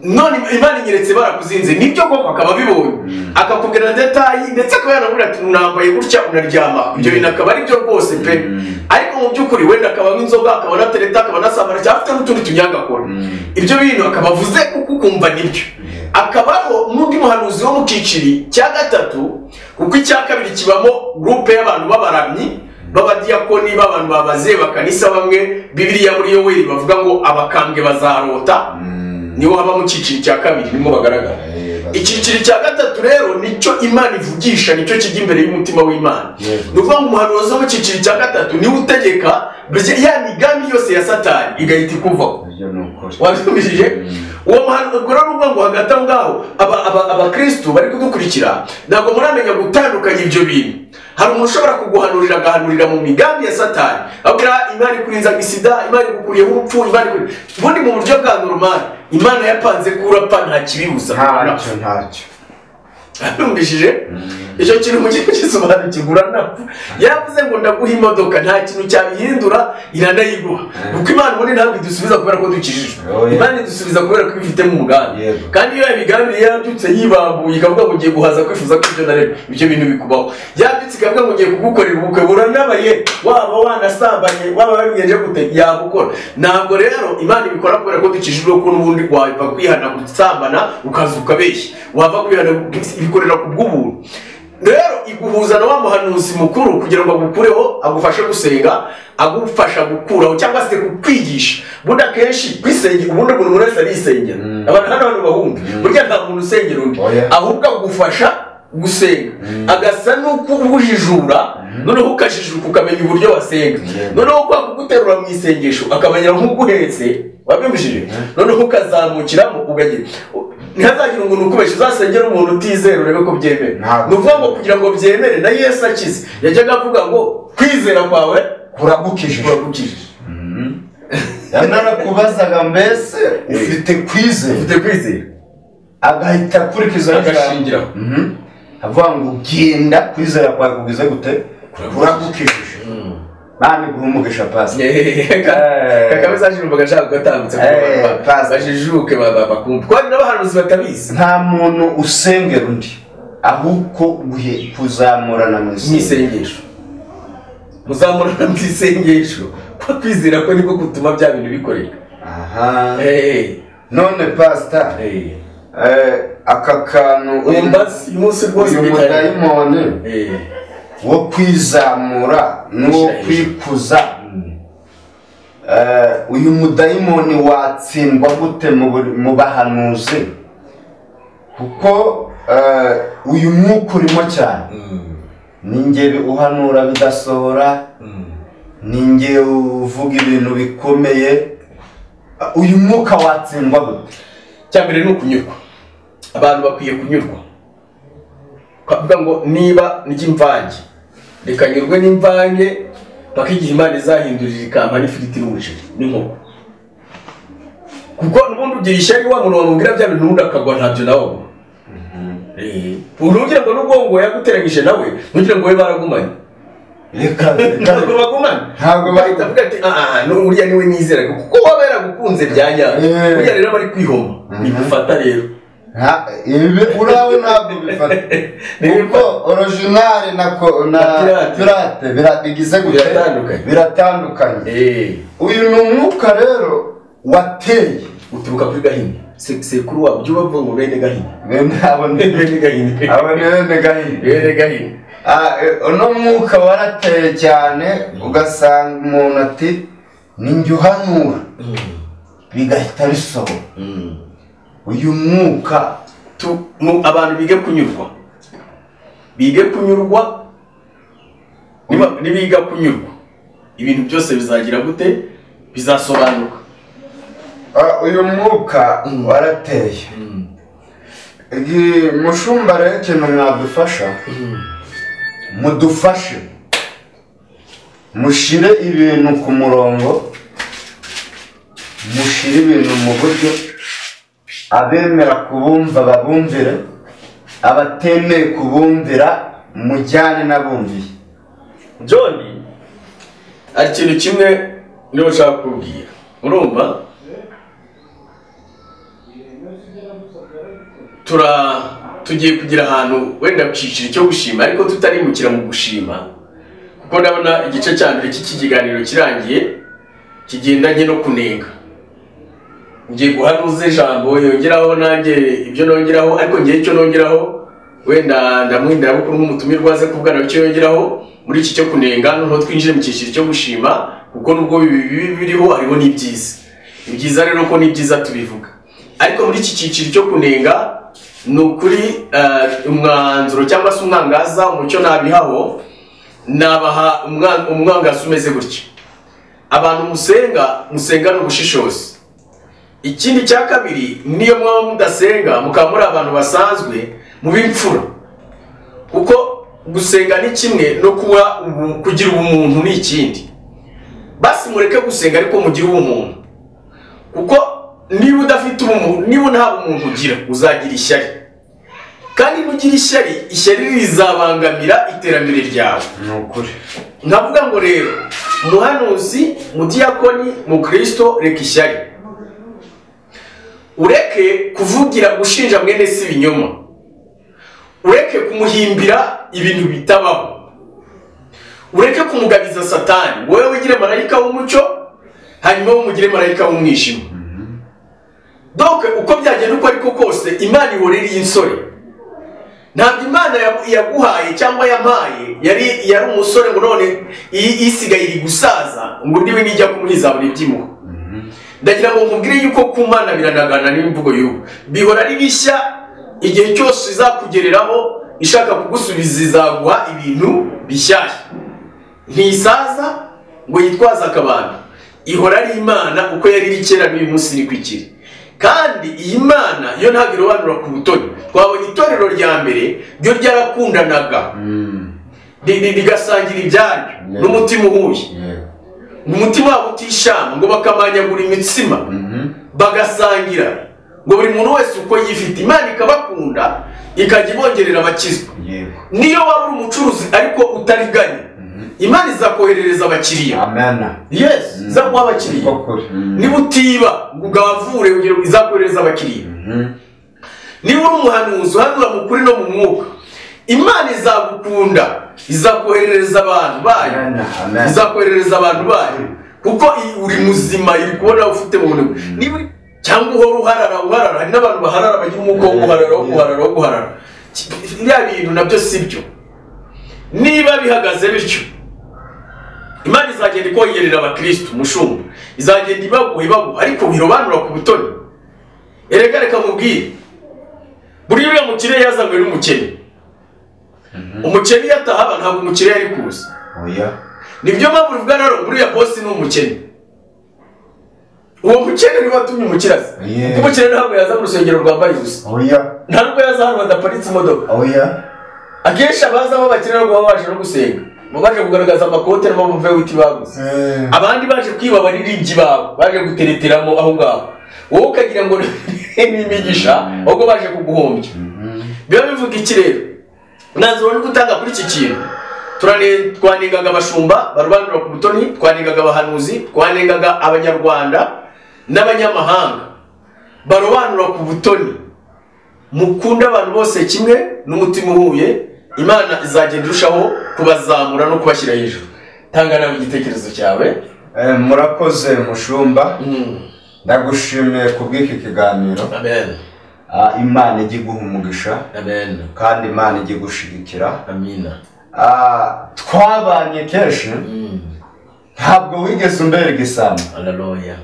none Imana inyeretse barakuzinze, nibyo koko akaba abibonye, akakubwira detayi, ndetse akaba yanakubwira ati unambaye gutya unaryama, ibyo bintu akaba ari byo rwose pe. Ariko mu by'ukuri wenda akaba nk'inzoga, akaba na tereta, akaba na samara, cyangwa afite n'utundi tunyanga akora, ibyo bintu akaba avuze kuko ukumva nibyo. Akabaho n'undi muhanuzi wo mu cyiciro cya gatatu, kuko icya kabiri kibamo groupe y'abantu b'abaramyi, b'abadiyakoni, b'abantu babaze bakanisa, bamwe Bibiliya muri Yoweri bavuga ngo abakambwe bazarota, niho haba mu cyiciro cya kabiri nimo bagaragara. Icyiciro cya gatatu rero nicyo Imana ivugisha, nicyo kijya imbere y'umutima w'Imana. Ni ukuvuga ngo umuhanuzi wo mu cyiciro cya gatatu niwe utegeka ya migambi yose ya Satani igahita ikuvaho. Ibyo ni ukuri. Wabyumvishije? Uwo muhanuzi ubwo rero uvuga ngo hagati aho ngaho abakristu bari kudukurikira ntabwo muramenya gutandukanya ibyo bintu. Hari umuntu ushobora kuguhanurira agahanurira mu migambi ya Satani, abwira Imana ikurinza sida, Imana igukuriyeho urupfu, Imana ikuri ubundi mu buryo bwa normal Imana yapanze ko urapfa nta kibibuza. Ntacyo. Arumvishije? Icyo kintu mu gihe cy'isobanukirwa uranapfa. Yaravuze ngo ndaguha imodoka nta kintu cyabihindura, iranayiguha. Kuko Imana ubundi ntabwo idusubiza kubera ko dukijijwe. Imana idusubiza kubera ko ibifitemo umugambi. Kandi iyo yabigambiriye yabyutse yibambuye ikavuga ngo ngiye guhaza kwifuza kw'ibyo naremye, ibyo bintu bikubaho. Yabyutse ikavuga ngo ngiye kugukorera ubukwe, buranabaye, waba wanasambanye, waba wabigenje gute, yabukora. Ntabwo rero Imana ibikora kubera ko dukijijwe, ko n'ubundi wava kwihana gusambana ukaza ukabeshya, wava kwihana ibikorera ku bw'ubuntu. Rero iguhuza na wa muhanuzi mukuru kugira ngo agukureho, agufashe gusenga, agufasha gukuraho cyangwa se kukwigisha. Bundi akenshi kwisengera, ubundi umuntu wese arisengera. Abantu hano abantu bahumbi, burya nta muntu usengera undi, ahubwo agufasha gusenga, agasa n'ukubujijura, noneho ukajijuka ukamenya uburyo wasenga, noneho kwa kuguterura mu isengesho akamenya nk'uguhetse, wabyumvishije, noneho ukazamukiramo ugagira. Ntihazagira umuntu ukubeshya, uzasengera umuntu utizera urebe ko byemera. Ni ukuvuga ngo kugira ngo byemere na Yesu akize yajyaga avuga ngo kwizera kwawe kuragukijije. Yanarakubazaga mbese ufite kwizera, ufite kwizera, agahita akurikiza agashingiraho, avuga ngo genda kwizera kwawe kugize gute, kuragukijije. Bani guha umugisha pastor. Kakabe sajirumva gashaka gatambutse bajijuke bakumva. Kwani n'abahanuzi batabizi. Nta muntu usengera undi ahubwo kuzamurana mu isengesho. Muzamurana mu isengesho. Kwa kwizera ko niko gutuma bya bintu bikoreka. Aha. None pastor. Aka kantu umbazi umunsi rwose umudayimoni. Wo kwizamura n'uwo kwikuza, uyu mudayimoni watsindwa gute mu bahanuzi? Kuko uyu mwuka urimo cyane, ninjye uhanura bidasohora, ninjye uvuga ibintu bikomeye, uyu mwuka watsindwa gute? Cya mbere ni ukunyurwa. Abantu bakwiye kunyurwa, kavuga ngo niba n'imvange reka nyurwe n'imvange paka igihe Imana izahindurira ikampa n'ifiriti n'umuceri n'inkoko. Kuko n'ubundi ugira ishyari wa muntu wamubwira bya bintu n'undi akagwa ntabyo nawe agwa. Unugira ngo n'ubwo ngo yaguteranyije nawe ntugire ngo we baragumanye. Reka ntabwo bagumanye, ntabwo bahita avuga ati uriya niwe nizeraga kuko waba yaragukunze bya nyabyo. Uriya rero bari kwihoma bigufata rero. Ibi urawe ntabwo bifata kuko original na pirate biragize gute, biratandukanye. Uyu ni umwuka rero wateye uturuka kuri Gahini, sekuru wabo ujye ubavuga ngo bene Gahini, bene Gahini, abo ni bene Gahini, bene Gahini. Uno mwuka warateye cyane ugasanga umuntu ati ninjye uhanura bigahita bisohoka. Uyu mwuka abantu bige kunyurwa, bige kunyurwa, nibiga kunyurwa ibintu byose bizagira gute, bizasobanuka. Uyu mwuka warateye. Mushumba rero ikintu mwadufasha, mudufashe mushire ibintu ku murongo, mushire ibintu mu buryo, abemera kubumva babumvire, abatemeye kubumvira mujyane n'abumviye. John, ari ikintu kimwe niba ushaka kubwira, urumva tugiye kugira ahantu wenda ku cyiciro cyo gushima ariko tutarimukira mu gushima, kuko ndabona igice cya mbere cy'iki kiganiro kirangiye kigendanye no kunenga. Ngiye guhanuza ijambo yongeraho nanjye ibyo nongeraho, ariko ngiye icyo nongeraho wenda ndamwindira bukuru nk'umutumirwa aze kuvugana icyo yongeraho muri iki cyo kunenga, noneho twinjire mu cyiciro cyo gushima, kuko nubwo bibi biriho hariho n'ibyiza. Ibyiza rero ko n'ibyiza tubivuga, ariko muri iki cyiciro cyo kunenga ni ukuri umwanzuro cyangwa se umwangaza umucyo nabihaho, nabaha umwangaza umeze gutya. Abantu musenga musengana ubushishozi, Ikindi cya kabiri, niyo mwaba mudasenga mukaba muri abantu basanzwe, mube imfura, kuko gusenga ni kimwe no kuba kugira ubumuntu ni ikindi. Basi mureke gusenga ariko mugire ubumuntu, kuko niba udafite ubumuntu, niba nta bumuntu ugira, uzagira ishyari, kandi nugira ishyari, ishyari rizabangamira iterambere ryawe. Ni ukuri. Nkavuga ngo rero muhanuzi, mudiyakoni, mukristo, reka ishyari, ureke kuvugira gushinja mwene si ibinyoma, ureke kumuhimbira ibintu bitabaho, ureke kumugabiza Satani. Wowe wigire marayika w'umucyo, hanyuma umugire marayika w'umwijima. Donc uko byagenda uko ariko kose, Imana ihorera iyi nsore. Ntabwo Imana yaguhaye cyangwa yampaye yari umusore ngo none isigaye iri gusaza ngo ndiwe nijya kumuhiza buri byimuho. Ndagira ngo nkubwire yuko ku Mana biranagana n'imvugo y'ubu, bihora ari bishya igihe cyose izakugereraho ishaka kugusubiza, izaguha ibintu bishyashya. Ntisaza ngo yitwaze akabando, ihora ari Imana uko yari iri kera n'uyu munsi niko ikiri. Kandi iyi Mana yo ntabwo irobanura ku butoni. Twabonye itorero rya mbere ryo ryarakundanaga, rigasangira ibyaryo n'umutima uhuye, umutima wabo utishama, ngo bakamanyagura imitsima bagasangira, ngo buri muntu wese uko yifite. Imana ikabakunda ikajya ibongerera abakizwa. Niyo waba uri umucuruzi ariko utariganye, Imana izakoherereza abakiriya. Amen. Yes, izaguha abakiriya. Niba utiba ngo ugavure, izakoherereza abakiriya. Niba uri umuhanuzi uhanura mu kuri no mu mwuka, Imana izagukunda, izakoherereza abantu bayo. Izakoherereza abantu bayo, kuko uri muzima, iri kubona ufite mu ntego. Niba cyangwa uhora uharara, hari n'abantu baharara bagira umwuka wo guharara, wo guharara, wo guharara. Biriya bintu nabyo si byo. Niba bihagaze bityo, Imana izagenda ikongerera abakristo umushumba, izagenda ibaguha, ariko birobanura ku butoni. Erega reka mubwire, buriya uriya mukire yazanywe n'umukene. Umukene iyo atahaba ntabwo umukire yari kuza. Oya. Nibyo mpamvu bivuga rero buriya bosi ni umukene. Uwo mukene niwe watumye umukire aza. Kuko umukire ntabwo yaza mu rusengero rwambaye ubusa. Oya. Ntabwo yaza hano badaparitse imodoka. Oya. Akenshi abaza b'abakire ntabwo baba baje no gusenga, baba baje kugaragaza amakote n'amavewiti baguze. Abandi baje kwiba abaririmbyi babo, baje gutereteramo aho ngaho. Wowe ukagira ngo ni imigisha, ahubwo baje kuguhombya. Biba bivuga iki rero? Mwanzuro ni gutanga kuri iki kintu. Twanengaga abashumba barobanura ku butoni, twanengaga abahanuzi, twanengaga abanyarwanda n'abanyamahanga barobanura ku butoni. Mukunda abantu bose kimwe n'umutima uhuye, Imana izagenda irushaho kubazamura no kubashyira hejuru. Tanga nawe igitekerezo cyawe. Murakoze mushumba. Ndagushimiye kubw'iki kiganiro. Amen. Imana ijye iguha umugisha. Amen. Kandi Imana ijye igushigikira. Amina. Twabanye kenshi, ntabwo wigeze umbera igisambo. Haleluya.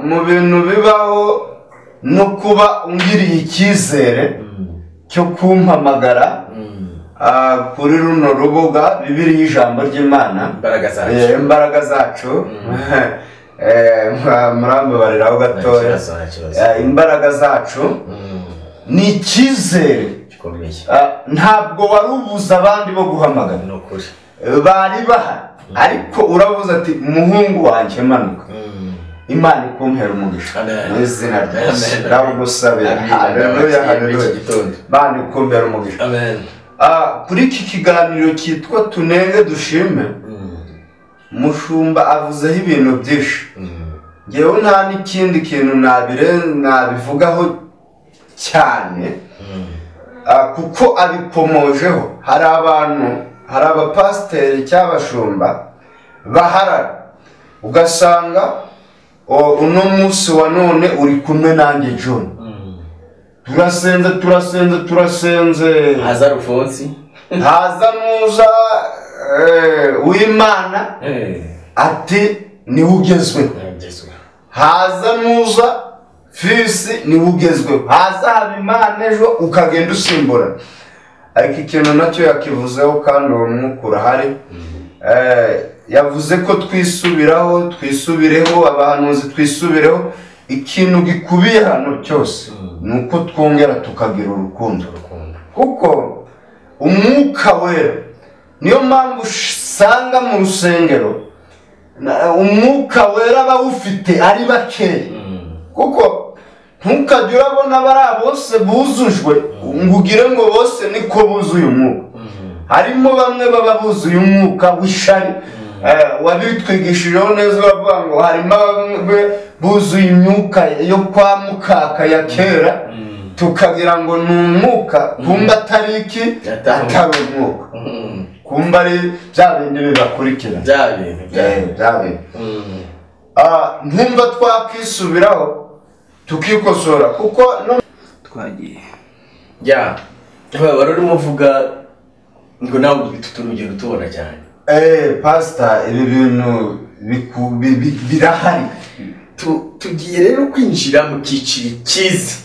Mu bintu bibaho no kuba ungiriye icyizere cyo kumpamagara kuri runo rubuga Bibiliya y'ijambo ry'Imana, imbaraga zacu, murambabariraho gatoya, imbaraga zacu ni icyizere. Ntabwo wari ubuze abandi bo guhamagara, bari bahari, ariko uravuze ati muhungu wanjye manuka. Imana ikumpera umugisha mu izina rya Yesu. Ndagusabira. Haleluya, haleluya. Imana ikumpera umugisha. Kuri iki kiganiro cyitwa Tunenge Dushime, mushumba avuzeho ibintu byinshi. Ngewe nta n'ikindi kintu nabivugaho cyane, kuko abikomojeho. Hari abantu, hari abapasiteri cyangwa abashumba baharara, ugasanga uno munsi wa none uri kumwe nanjye John, turasenze turasenze turasenze, haza Rufonsi, haza Muza w'Imana ati niwe ugezweho, haza Muza Fisi niwe ugezweho, haza Habimana ejo, ukagenda usimbura. Ariko ikintu nacyo yakivuzeho kandi uwo mwuka urahari. Yavuze ko twisubiraho, twisubireho, abahanuzi twisubireho. Ikintu gikubiye hano cyose ni uko twongera tukagira urukundo, kuko umwuka wera, niyo mpamvu usanga mu rusengero umwuka wera abawufite ari bakeya, kuko ntukajya urabona bariya bose buzujwe ngo ugire ngo bose niko buzuye umwuka. Harimo bamwe baba buzuye umwuka w'ishari, wabitwigishijeho neza uravuga ngo harimo bamwe buzuye imyuka yo kwa mukaka ya kera, tukagira ngo ni umwuka, kumba atari iki, atari umwuka, kumba ari bya bindi bibakurikira, bya bintu. Ntumva twakisubiraho tukikosora, kuko twagiye ya wari urimo uvuga ngo nawe utuntu tubona cyane. Pastor, ibi bintu birahari. Tugiye rero kwinjira mu cyiciro cyiza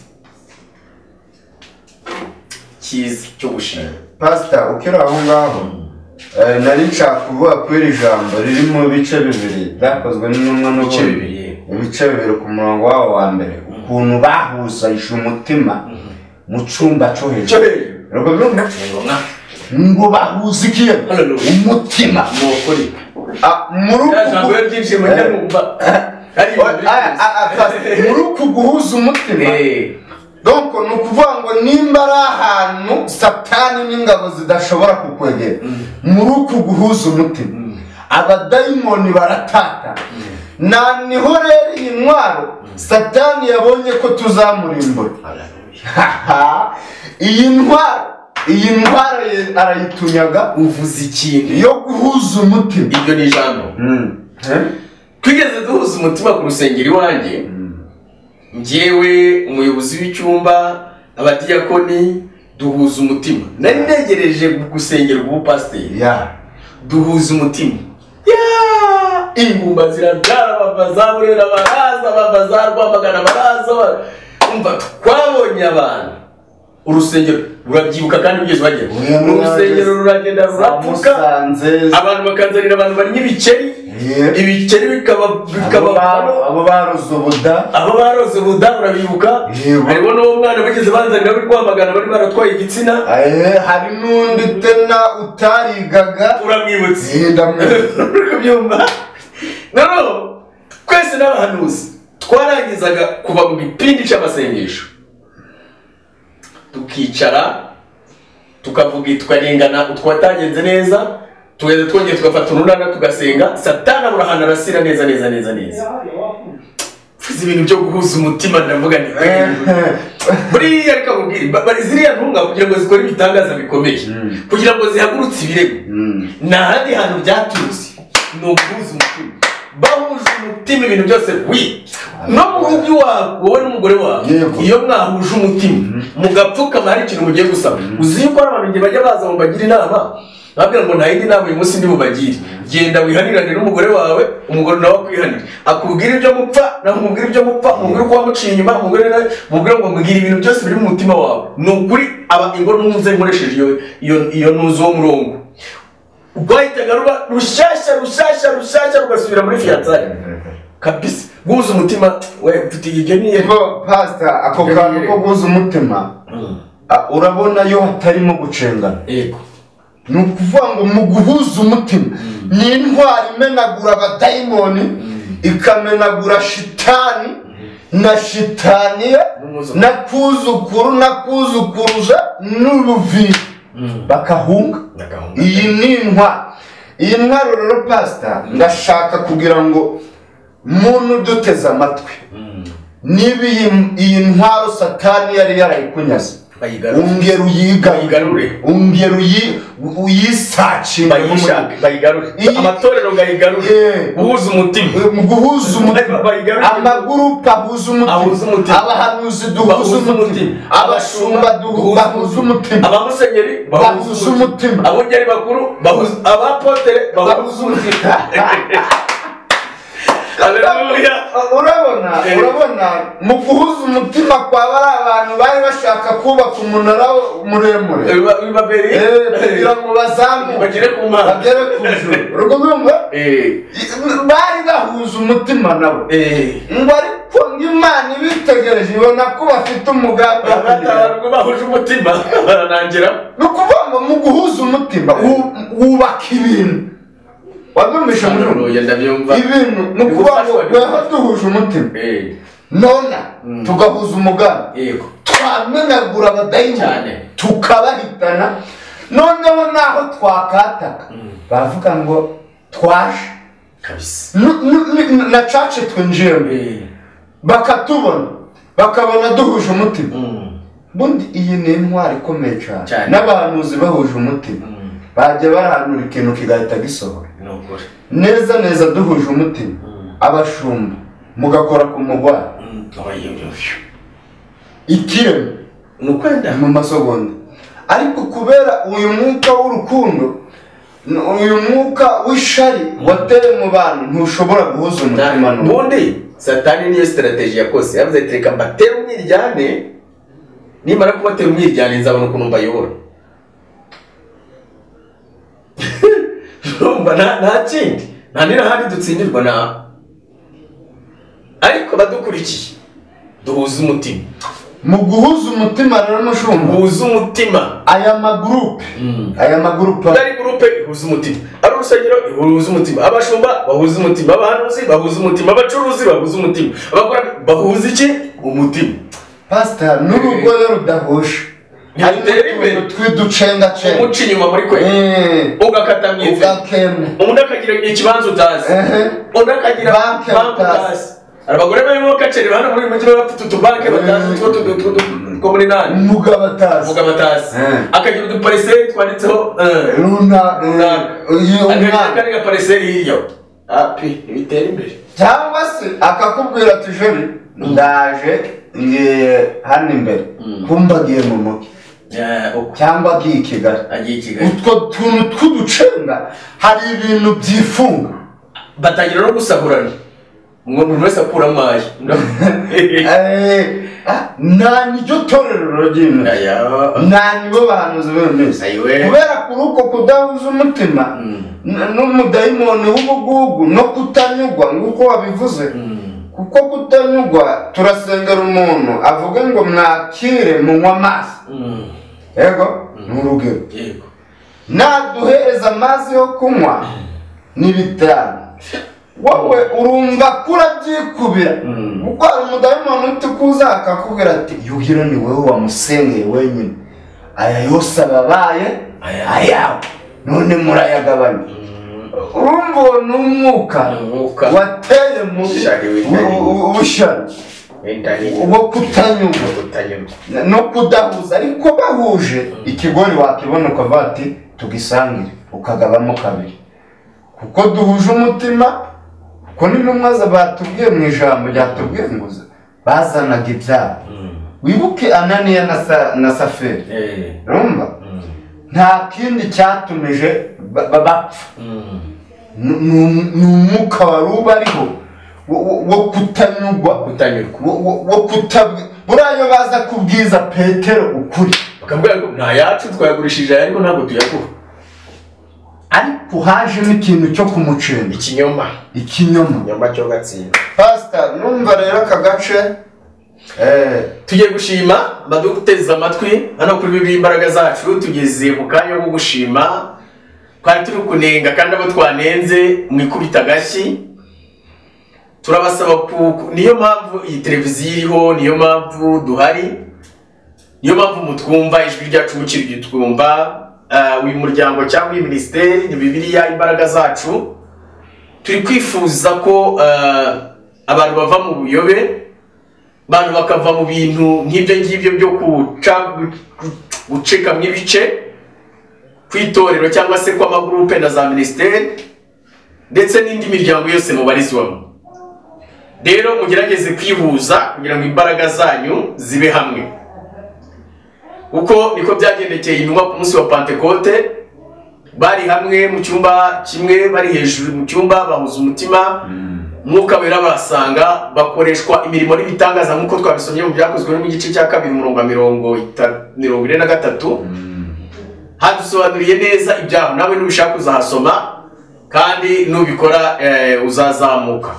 cyo gushima. Pastor, ukiri aho ngaho nari nshaka kuvuga kuri iri jambo riri mu bice bibiri byakozwe n'intumwa n'ubundi, ibice bibiri ku murongo wabo wa mbere, ukuntu bahuzanyije umutima mu cyumba cyo hejuru, ngo bahuze iki? Umutima. Muri uku guhuza umutima, donc ni ukuvuga ngo nimba ari ahantu Satani n'ingabo zidashobora kukwegera, muri uku guhuza umutima abadayimoni baratata. Na niho rero iyi ntwaro Satani yabonye ko tuzamurimbura. Iyi ntwaro arayitunyaga. Uvuze ikintu yo guhuza umutima, iryo ni ijambo. Twigeze duhuza umutima ku rusengero iwanjye, njyewe umuyobozi w'icyumba, abadiyakoni, duhuza umutima. Nari ntegereje gusengerwa ubupasiteri, duhuza umutima. Ingumba zirabyara, bava za Burera baraza, bava za Rwamagana baraza, umva twabonye abantu. Urusengero urabyibuka kandi ugeze bagera, urusengero ruragenda rurapfuka, abantu bakanzanira abantu barya ibikeri, ibikeri bikaba abo baroze ubuda, abo baroze ubuda urabibuka. Hariho n'uwo mwana bageze banzanira bari Rwamagana bari baratwaye igitsina. Hari n'undi tena utarigaga, uramwibutse, kubyumva. Noneho twese n'abahanuzi twarangizaga kuva mu gipindi cy'amasengesho, tukicara tukavuga, tukarengana utwatagenze neza, tugeze twongeye tugafata urunana tugasenga. Satani aburahana arasira neza neza neza neza. Mvuze ibintu byo guhuza umutima, ndavuga nti buriya reka nkubwire, bari ziriya ntunga kugira ngo zikore ibitangaza bikomeye, kugira ngo zihagurutse ibirego, nta handi hantu byaturutse, ni uguhuza umutima. Bahuje umutima ibintu byose wi no mu rugo iwawe, wowe n'umugore wawe, iyo mwahuje umutima mugapfukama hari ikintu mugiye gusaba. Uzi yuko hari abantu bajya baza ngo bagire inama, babwira ngo nta yindi nama uyu munsi ndi bubagire, genda wihanirane n'umugore wawe, umugore nawe akwihanire, akubwira ibyo mupfa, nawe umubwira ibyo mupfa, umubwire uko wamuciye inyuma, umubwire ngo mbwira ibintu byose biri mu mutima wawe. Ni ukuri aba ingoro ntuze nkoresheje iyo ntuzi uwo murongo, rwahitaga ruba rushyashya rushyashya rushyashya rugasubira muri fiyansaye kabisa. Guhuza umutima we mfite ibyo ni Pastor, ako kantu ko guhuza umutima urabona yo hatarimo gucengana. Yego, ni ukuvuga ngo mu guhuza umutima ni intwaro imenagura abadayimoni, ikamenagura shitani na shitaniya na kuzukuru na kuzukuruza n'uruvi, bakahunga. Iyi ni intwaro. Iyi ntwaro rero Pastor, ndashaka kugira ngo muntu uduteze amatwi, niba iyi ntwaro Satani yari yarayikunyaze, ongera uyigarure, ongera uyisacinge, bayigarure, amatorero gayigarure, guhuza umutima, guhuza umutima, amagurupe ahuza umutima, abahanuzi duhuza umutima, abashumba bahuza umutima, abamusenyeri bahuza umutima, abungeri bakuru bahuza, abapotere bahuza umutima. Haleluya. Urabona mu guhuza umutima kwa bari abantu bari bashaka kubaka umunara muremure kugira ngo bazamuke bagere ku Mana, bagere ku ijuru. Urumva bari bahuza umutima nabo, ngo ariko Imana ibitegereje ibona ko bafite umugambi bahuje umutima baranangira. Ni ukuvuga ngo mu guhuza umutima wubaka ibintu. Wabyumvishe muri ibintu ni ukuvuga ngo weho duhuje umutima nona tugahuza umugambi, twamenagura abadayimoni tukabahitana, noneho naho twakataka bavuga ngo twaje na cace twinjiyemo bakatubona, bakabona duhuje umutima. Bundi iyi ni intwari ikomeye cyane, n'abahanuzi bahuje umutima bajya barahanura ikintu kigahita gisohora neza neza. Duhuje umutima abashumba mugakora ku mugwayi ikiremo mu masegonda, ariko kubera uyu mwuka w'urukundo, uyu mwuka w'ishari wateye mu bantu, ntushobora guhuza umutima. Ubundi Satani niyo strategy yakoze, yavuze ati reka mbatere umwiryane, nimara kubatera umwiryane nzabona ukuntu mbayobora. Urumva nta kindi, nta n'ahandi dutsindirwa na, ariko badukurikiye duhuza umutima. Mu guhuza umutima rero mushumba, guhuza umutima, aya magroupe, aya magroupe ari groupe ihuza umutima, ari urusengero ihuza umutima, abashumba bahuza umutima, abahanuzi bahuza umutima, abacuruzi bahuza umutima, abakora bahuza iki? Umutima. Pastor, n'urugo rudahuje ntitera imbere, twiducenga cenga umuca inyuma muri kwe, ugakata mwize, undi akagira ikibanza utazi, undi akagira banki utazi. Abagore barimo kaceri hano muri mujyi bafite utubanke batazi two muri nani, umugabo atazi, akagira udupariseri twanditseho runaka, akagira agapariseri hirya api bitera imbere, cyangwa se akakubwira ati jeri ndaje ngiye hano imbere, kumba agiye mu mugi cyangwa agiye i Kigali. Utwo tuntu tw'uducenga hari ibintu byifunga, batangira no gusahurana, ngo buri wese akuramo aye. Nta niryo torero ry'imana, nta nibo bahanuzi b'imana, kubera kuri uko kudahuza umutima n'umudayimoni w'ubugugu no kutanyugwa nk'uko wabivuze. Kuko kutanyugwa, turasengera umuntu avuge ngo mwakire munywa amazi, yego ni urugero, naduhereza amazi yo kunywa ni 5, wowe urumva kurabyikubira, kuko hari umudayimoni utikuza akakubwira ati yuhiro ni wowe wamusengeye wenyine, aya yose ababaye ayawe, none murayagabanya. Urumva uwo ni umwuka wateye mu bushari wo kutanyurwa no kudahuza, ariko bahuje ikigori wakibona ukavuga ati tugisangire, ukagabamo kabiri, kuko duhuje umutima. Kuko n'intumwa batubwiye mu ijambo ryatubwiye ngo bazanaga ibyabo. Wibuke Ananiya na Safira, urumva nta kindi cyatumije bapfa, ni umwuka wari ubariho wo kutanyurwa, wo kutabwi. Buriya iyo baza kubwiza Petero ukuri bakambwira ngo nta yacu twayagurishije ariko ntabwo tuyagura, ariko hajemo ikintu cyo kumucenga, ikinyoma, ikinyoma cyo gatsinda. Pastor, numva rero aka gace tugiye gushima baduteze amatwi hano kuri Bibiliya Imbaraga Zacu. Tugeze mu kanya ko gushima, twari turi kunenga kandi abo twanenze mwikubita agashyi. Turabasaba, niyo mpamvu iyi televiziyo iriho, niyo mpamvu duhari, niyo mpamvu mutwumva ijwi ryacu mukiri twumva. Uyu muryango cyangwa iyi minisiteri ni Bibiliya Imbaraga Zacu. Turi kwifuza ko abantu bava mu buyobe, abantu bakava mu bintu nk'ibyo ngibyo byo gucika mu ibice kw'itorero cyangwa se kw'amagurupe na za minisiteri ndetse n'indi miryango yose mubarizwamo. Rero mugerageze kwihuza kugira ngo imbaraga zanyu zibe hamwe, uko niko byagendekeye intumwa ku munsi wa Pentekote. Bari hamwe mu cyumba kimwe, bari hejuru mu cyumba, bahuza umutima. Umwuka Wera basanga bakoreshwa imirimo n'ibitangaza nk'uko twabisomye mu byakozwe no mu gice cya 2 umurongo 43. Hadusobanuriye neza ibyaho, nawe nubishaka uzahasoma kandi nubikora uzazamuka.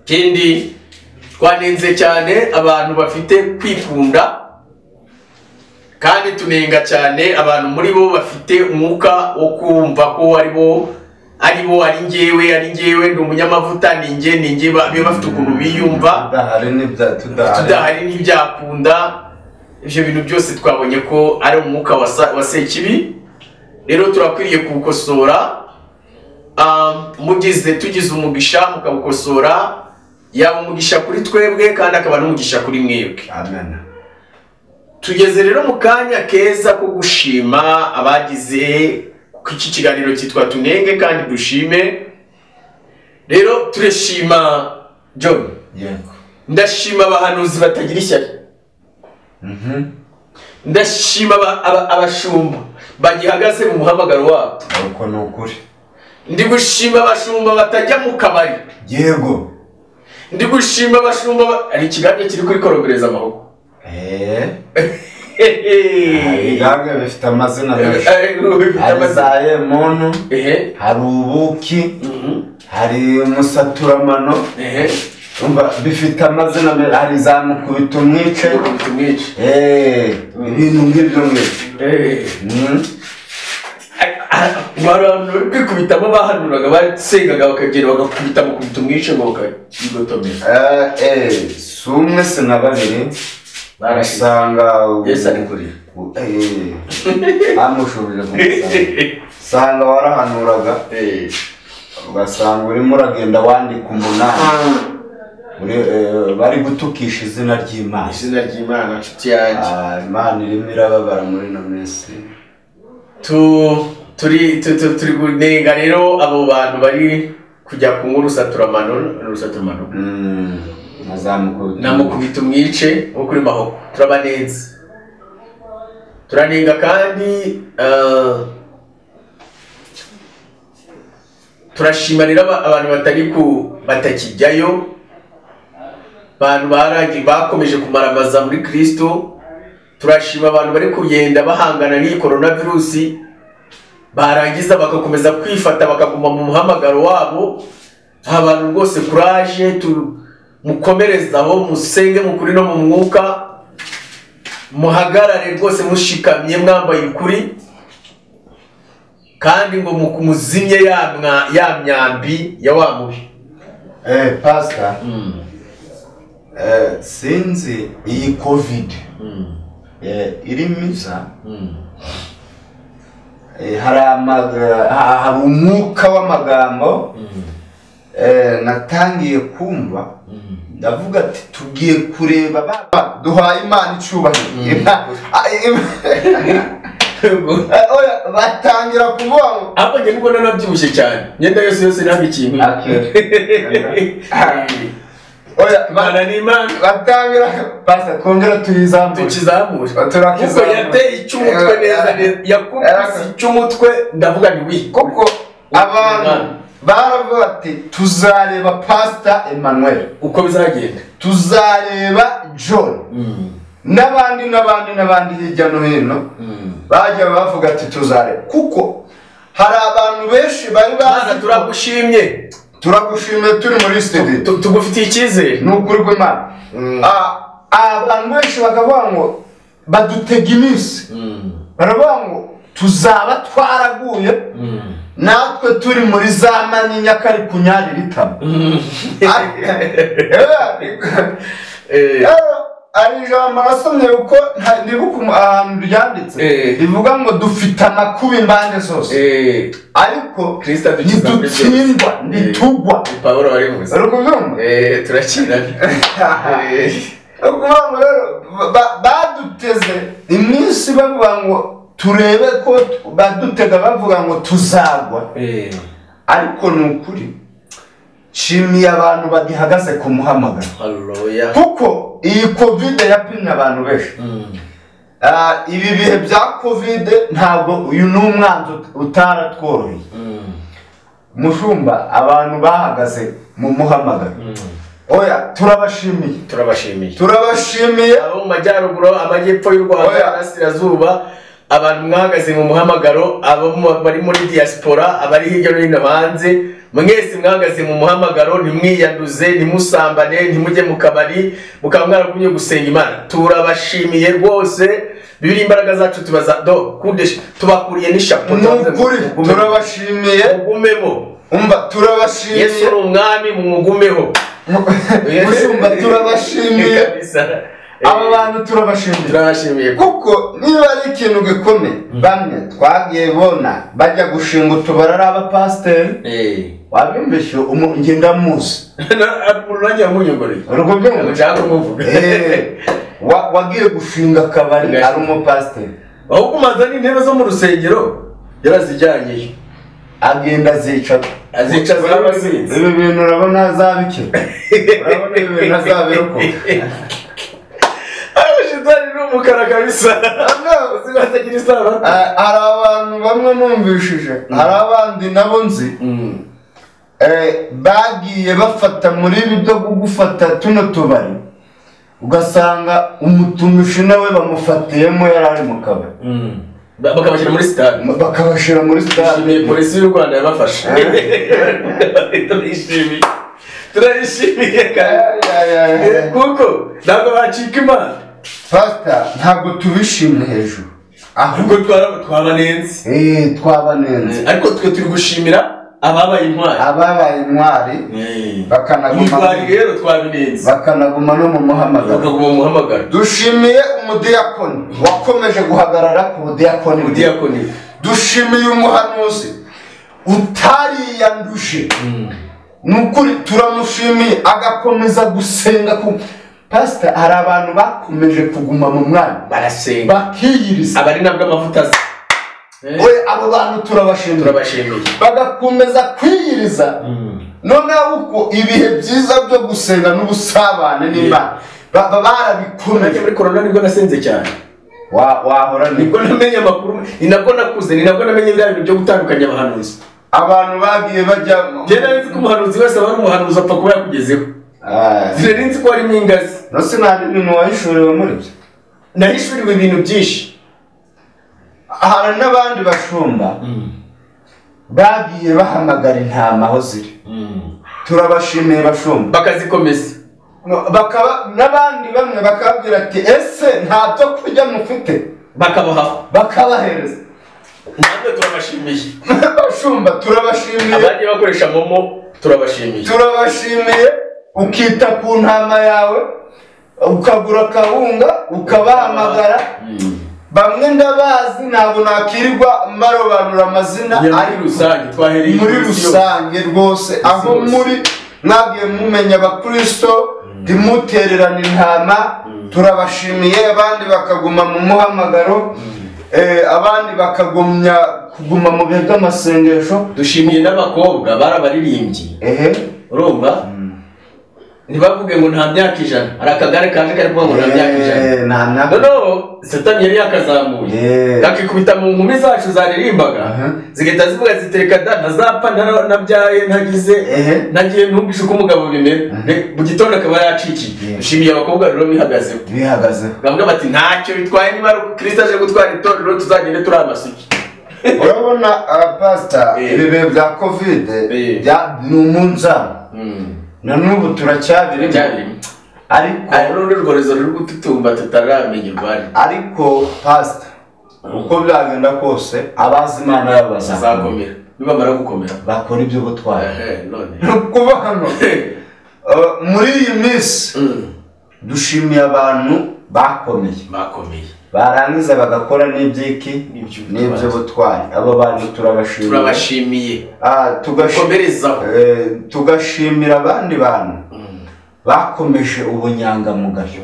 Kindi twanenze cyane abantu bafite kwikunda, kandi tunenga cyane abantu muri bo bafite umwuka wo kumva ko ari bo ari njyewe ndi umunyamavuta, ni njye babe bafite ukuntu biyumva, tudahari n'ibyakunda. Ibyo bintu byose twabonye ko ari umwuka wa Sekibi. Rero turakwiriye kuwukosora. Mugize tugize umugisha mukawukosora, yaba umugisha kuri twebwe kandi akaba n'umugisha kuri mwebwe. Amen. Tugeze rero mu kanya keza ko gushima abagize iki kiganiro cyitwa Tunenge kandi dushime. Rero turashima John. Yego. Ndashima abahanuzi batagira ishyari. Ndashima abashumba bagihagaze mu muhamagaro wabo. Uko ni ukuri. Ndi gushima abashumba batajya mu kabari. Yego. Ndi gushima abashumba ari ikiganiro kiri kuri korogereza amaboko. Ibigango bifite amazina menshi. Hari za Yemuntu, hari ubuki, hari musaturamano. Bifite amazina menshi. Hari za mukubita umwice, ibintu nk'ibyo ngibyo. Abantu kwikubitamo bahanuraga, basengaga bakagenda bagakubita mukubita umwice ngo bakayigotomera. Si umwe si na babiri. Usanga Yesu ari kuri amushubije kumusanga, usanga warahanuraga, ugasanga urimo uragenda wandika 8 bari gutukisha izina ry'Imana. Izina ry'Imana, nshuti yanjye. Imana irimo irababara muri ino minsi. Turi kunenga rero abo bantu bari kujya kunywa urusaturamano. Namukubita umwice wo kuri Mahoko. Turabanenze, turanenga kandi turashima rero abantu batari ku batakijyayo, abantu baragiye bakomeje kumaramaza muri Kristo. Turashima abantu bari kugenda bahangana n'iyi coronavirus, barangiza bagakomeza kwifata bakaguma mu muhamagaro wabo. Abantu rwose courage, mukomereza aho, musenge mukuri no mu mwuka, muhagarare rwose mushikamye mwambaye ukuri, kandi ngo muzimye ya myambi ya wa mubi. Pastor, sinzi iyi COVID irimo iza, hari umwuka w'amagambo natangiye kumva. Ndavuga ati tugiye kureba baba duhaye Imana icyubahiro. Batangira kuvuga ngo ahubwo njye mbona nabyibushye cyane, imyenda yose nabikintu. Oya, Imana ni Imana. Batangira basa twongera tuyizamure, tukizamure. Kuko yateye icy'umutwe neza neza, yakubise icy'umutwe, ndavuga ni wi. Kuko abantu baravuga ati tuzareba Pastor Emmanuel uko bizagenda, tuzareba John n'abandi n'abandi n'abandi hirya no hino. Bajya bavuga ati tuzareba, kuko hari abantu benshi bari bazi. Turagushimye, turagushimye, turi muri studio, tugufitiye icyizere, ni ukuri kw'Imana. Abantu benshi bakavuga ngo badutega iminsi, baravuga ngo tuzaba twaraguye natwe turi muri za manyinya kari kunyarira itama. Ari ijambo nasomye kuko ndibuka ahantu ryanditse rivuga ngo dufite amakuba impande zose, ariko ntidutsindwa, ntitugwa. Pawulo warivuze. Uri kubyumva? Turakirana. Ukuvuga ngo rero baduteze iminsi bavuga ngo turebe ko badutega, bavuga ngo tuzagwa, ariko ni ukuri nshimiye abantu bagihagaze ku muhamagaro. Haleluya. Kuko iyi COVID yapimye abantu benshi. Ibi bihe bya COVID ntabwo uyu ni umwanzi utaratworoheye. Mushumba, abantu bahagaze mu muhamagaro. Oya, turabashimiye. Turabashimiye abo mu majyaruguru, amajyepfo y'u Rwanda, Iburasirazuba, abantu mwahagaze mu muhamagaro, abo bari muri diaspora, abari hirya no hino hanze, mwese mwahagaze mu muhamagaro, ntimwiyanduze, ntimusambane, ntimujye mu kabari, mukaba mwaragumye gusenga Imana. Turabashimiye rwose. Bibiri imbaraga zacu tubaza do kudesha tubakuriye n'ishapo. Nukuri turabashimiye, mugumemo. Umva, turabashimiye. Yesu ni umwami, mumugumeho. Mushumba, turabashimiye. Aba bantu turabashimiye. Kuko niba ari ikintu gikomeye, bamwe twagiye bona bajya gushinga utubari ari abapasiteri. Wabimbeshye njye ndamuzi. Wagiye gushinga akabari ari umupasiteri. Ahubwo umanza n'intebe zo mu rusengero yarazijyanyeyo. Agenda azica. Azica z'abasinzi. Ibi bintu urabona azabikira. Urabona ibi bintu azabirokoka. Shitani ni umukara kabisa. Hari abantu bamwe numvishije, hari abandi nabo nzi bagiye bafata muri ibi byo gufata tuno tubari, ugasanga umutumishi nawe bamufatiyemo yari ari mu kabari. Bakabashyira muri stade. Bakabashyira muri stade. Polisi y'u Rwanda yabafashe. Turabishimiye kandi. Kuko ntabwo bacika Imana. Pastor, ntabwo tubishimye hejuru. Ahubwo twabanenze. Twabanenze. Ariko twe turi gushimira ababaye intwari. Ababaye intwari bakanaguma rero twabinenze. Bakanaguma no mu muhamagaro. Bakaguma mu muhamagaro. Dushimiye umudiyakoni wakomeje guhagarara ku budiyakoni. Budiyakoni. Dushimiye umuhanuzi utariyanduje. Nukuri turamushimiye agakomeza gusenga ku Pastor, hari abantu bakomeje kuguma mu mwanya barasenga bakiyiriza, abari nabwo amavuta aza. Oya, abo bantu turabashimiye, bagakomeza kwiyiriza. Noneho uko ibihe byiza byo gusenga n'ubusabane n'Imana barabikomeje. Muri corona nibwo nasenze cyane. Wahora nibwo namenye amakuru, ni nabwo nakuze, ni nabwo namenye bya bintu byo gutandukanya abahanuzi. Abantu bagiye bajya njye nari nzi ko umuhanuzi wese aba ari umuhanuzi apfa kuba yakugezeho. Sinari nzi ko harimo ingazi. Nose nta bintu wahishuriwe muri byo. Nahishuriwe ibintu byinshi. Hari n'abandi bashumba bagiye bahamagara intama aho ziri. Turabashimiye bashumba, bakazikomeza. Bakaba n'abandi bamwe bakabwira ati ese nta byo kurya mufite, bakabaha, bakabahereza. Natwe turabashimiye bashumba, turabashimiye. Abagiye bakoresha momo turabashimiye. Turabashimiye. Ukita ku ntama yawe, ukagura kawunga, ukabahamagara. Bamwe ndabazi ntabwo nakirirwa marobanura amazina, ari rusange twahereye muri rusange rwose. Aho muri mwagiye mumenya abakristo, ntimutererane intama. Turabashimiye. Abandi bakaguma mu muhamagaro, abandi bakagumya kuguma mu bihe by'amasengesho. Dushimiye n'abakobwa barabaririmbyi. Urumva ntibavuge ngo nta myaka 100. Hari akagare kaje kari kuvuga ngo nta myaka 100. Noneho Satani yari yakazamuye kakikubita mu nkumi zacu zaririmbaga, zigahita zivuga zitereka da ntazapfa ntabyaye ntagize nagiye ntumvishe uko umugabo bimera. Mu gitondo akaba yacikiye. Dushimiye abakobwa rero bihagazeho. Bavuga bati ntacyo bitwaye, niba Kristo aje gutwara itorero tuzagende turi amasugi. Urabona Pastor, ibi bihe bya Covid ni umunzani. Na n'ubu turacyabirimo, ariko hari n'urundi rworezo ruri gututumba tutaramenya urwari. Ariko Pastor, uko byagenda kose abazi Imana yabo bazakomera. Nibamara gukomera bakora ibyo gutwara. None kuba hano muri iyi minsi dushimiye abantu bakomeye barangiza bagakora n'ibyiki n'ibyo butwari. Abo bantu turabashimiye. Tugashimira abandi bantu bakomeje ubunyangamugayo.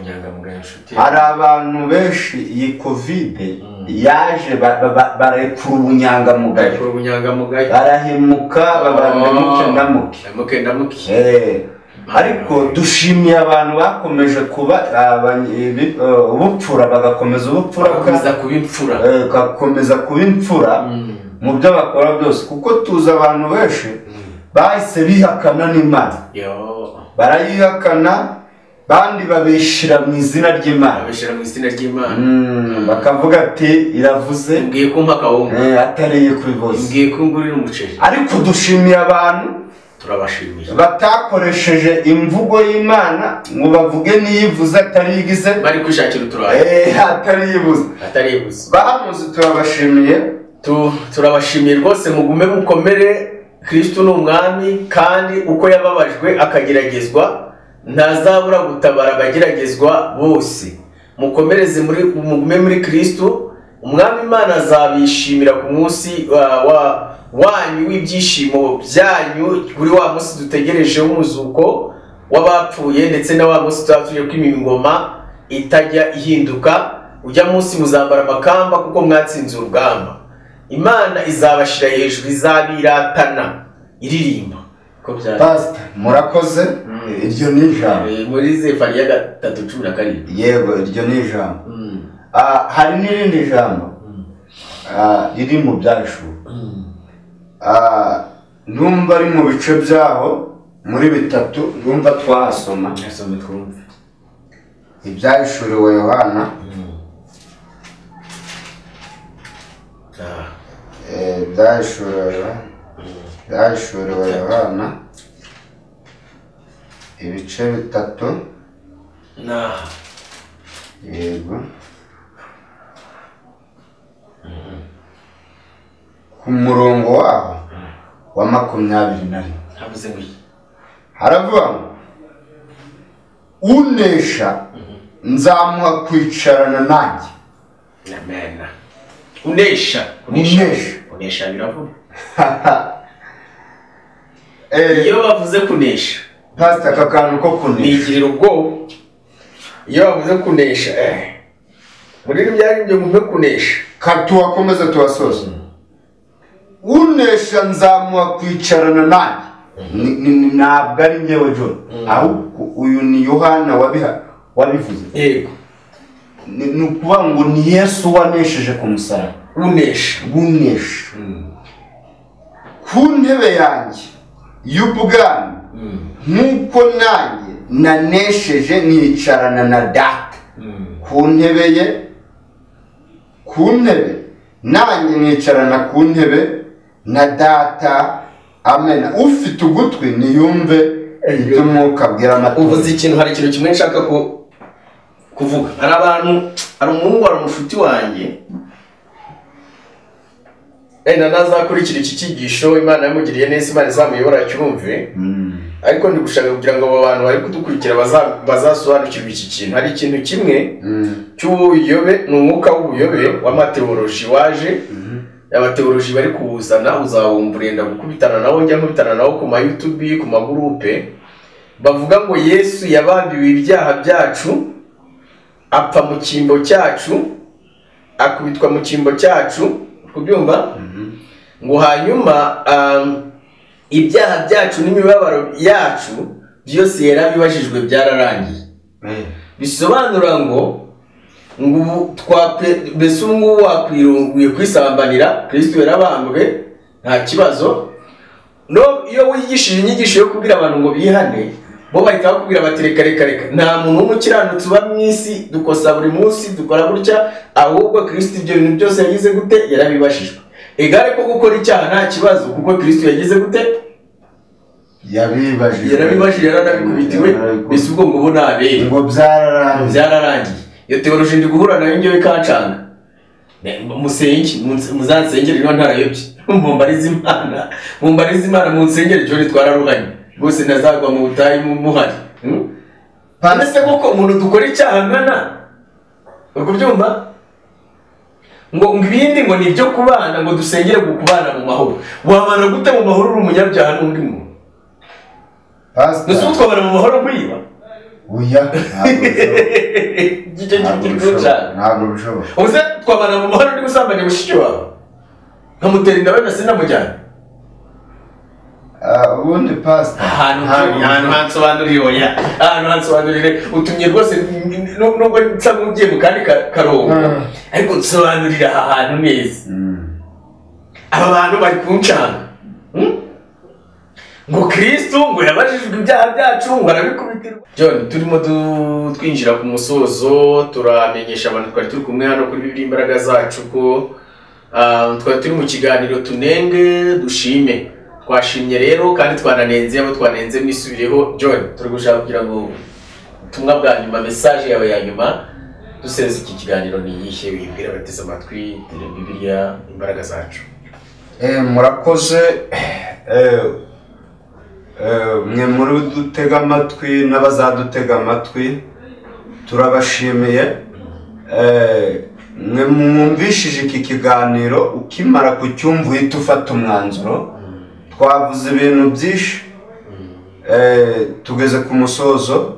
Hari abantu benshi iyi Covid yaje barekura ubunyangamugayo, barahemuka, babandemuke. Ariko dushimiye abantu bakomeje kuba ubupfura, bagakomeza ubupfura, bagakomeza kuba imfura mu byo bakora byose, kuko tuzi abantu benshi Bahise bihakana n'Imana. Barayihakana, bandi babeshira mu izina ry'Imana. Babeshira mu izina ry'Imana. Bakavuga ati iravuze ngiye kumpa kawunga. Atariye kuri bose. Ngiye kungurira umuceri. Ariko dushimiye abantu, turabashimiye. Batakoresheje imvugo y'Imana ngo bavuge niyivuze atarigize. Bari kwishakira uturayi. Atariyivuze. Atariyivuze. Bahamuze turabashimiye. Turabashimiye rwose, mugume mukomere. Kristo ni umwami, kandi uko yababajwe akageragezwa ntazabura gutabara abageragezwa bose. Mukomereze muri, mugume muri Kristo. Umwami Imana azabishimira ku munsi wanyu w'ibyishimo byanyu, kuri wa munsi dutegereje w'umuzuko w'abapfuye, ndetse na wa munsi tuzatuje ko ingoma itajya ihinduka. Ujya munsi muzambara amakamba kuko mwatsinze urugamba. Imana izabashira hejuru, izabiratana iririmba. Ko byari Pastor, murakoze. Iryo ni ijambo muri Zefaniya 3:17. Yego, iryo ni ijambo. Hari n'irindi jambo riri mu Byahishuwe. Ndumva ari mu bice byaho muri 3, ndumva twahasoma. Ibyahishuriwe Yohana. Ibyahishuriwe Yohana ibice 3. Yego. Ku murongo waho wa 21. Havuze ngo iki? Haravuga ngo unesha nzamuha kwicarana nanjye. Amen. Unesha. Unesha biravuga. Iyo bavuze kunesha, Pastor, aka kantu ko kunesha nigirira ubwoba. Iyo bavuze kunesha, muri byari byo mume kunesha. Katuwakomeza tuwasoza. Unesha nzamuha kwicarana nanjye. Ntabwo ari njyewe John, ahubwo uyu ni Yohana wabivuze. Yego. Ni ukuvuga ngo ni Yesu wanesheje ku musaraba. Unesha. Unesha. Ku ntebe yanjye y'ubwami, nk'uko nanjye nanesheje nkicarana na Data. Ku ntebe ye, ku ntebe nanjye nkicarana ku ntebe na Data. Amen. Ufite ugutwi niyumve ibyo Umwuka abwira amatwi. Uvuze ikintu, hari ikintu kimwe nshaka kuvuga. Hari abantu, hari umuhungu, hari umushuti wanjye nazakurikira iki cyigisho, Imana yamugiriye neza, Imana izamuyobora cyumve. Ariko ndi gushaka kugira ngo abo bantu bari kudukurikira bazasobanukirwe iki kintu. Hari ikintu kimwe cy'ubuyobe, ni umwuka w'ubuyobe w'amateoloji waje. Abateoloji bari kuwuzana, uzawumva urenda gukubitana nawo, njya nkubitana nawo ku ma YouTube, ku magurupe, bavuga ngo Yesu yabambiwe ibyaha byacu, apfa mu cyimbo cyacu, akubitwa mu cyimbo cyacu, kubyumva? Ngo hanyuma ibyaha byacu n'imibabaro yacu byose yarabibajijwe, byararangiye. Bisobanura ngo mbese ubu ngubu wakwirunguye kwisambanira, Kristo yarabambwe nta kibazo. No iyo wigishije inyigisho yo kubwira abantu ngo bihane, bo bahita bakubwira bati reka reka reka, nta muntu w'umukiranutsi uba mu isi, dukosa buri munsi, dukora gutya, ahubwo Kristo ibyo bintu byose yagize gute? Yarabibashijwe. Egare ko gukora icyaha nta kibazo, kuko Kristo yagize gute? Yabibajije. Yarabibajije, yaranabikubitiwe, mbese ubwo ngo bo nabere. Ngo byararangiye. Iyo teoloji ndi guhura nayo ngewe kancanga. Musenge, muzansengere niba ntarayobye. Mumbarize Imana, mumbarize Imana, munsengere John twararuhanye. Rwose ntazagwa mu butayu muhari. Ese koko umuntu dukora icyaha nkana? Ubwo byumva? Ngo ibindi ngo ni ibyo kubana, ngo dusengere kubana mu mahoro. Wabana gute mu mahoro uri umunyabyaha n'undi muntu? Pastor. Nese twabana mu mahoro kwiba? Oya, ntabwo bishoboka. Uze twabana mu mahoro ndi gusambanya mushiki wawe, nkamutera inda wenda sinamujyana. Ubundi Pastor, ahantu hansobanuriye, oya, ahantu hansobanurire utumye rwose, nubwo nsa nk'ugiye mu kandi karongo, ariko nsobanurira aha hantu neza. Aba bantu bari kuncanga. Ngo Kristo ngo yabajijwe ibyaha byacu ngo arabikubitirwa. John, turimo twinjira ku musozo, turamenyesha abantu twari turi kumwe hano kuri Bibiliya Imbaraga Zacu ko twari turi mu kiganiro tunenge dushime. Twashimye rero kandi twananenze, abo twanenze mwisubireho. John, turi gushaka kugira ngo ubutumwa bwa nyuma, message yawe ya nyuma duseze iki kiganiro ni iyihe, wibwira abateze amatwi Bibiliya Imbaraga Zacu? Murakoze. Mwe muri dutega amatwi n'abazadutega amatwi turabashimiye. Mwe mwumvishije iki kiganiro, ukimara kucyumva uhita ufata umwanzuro. Twavuze ibintu byinshi, tugeze ku musozo,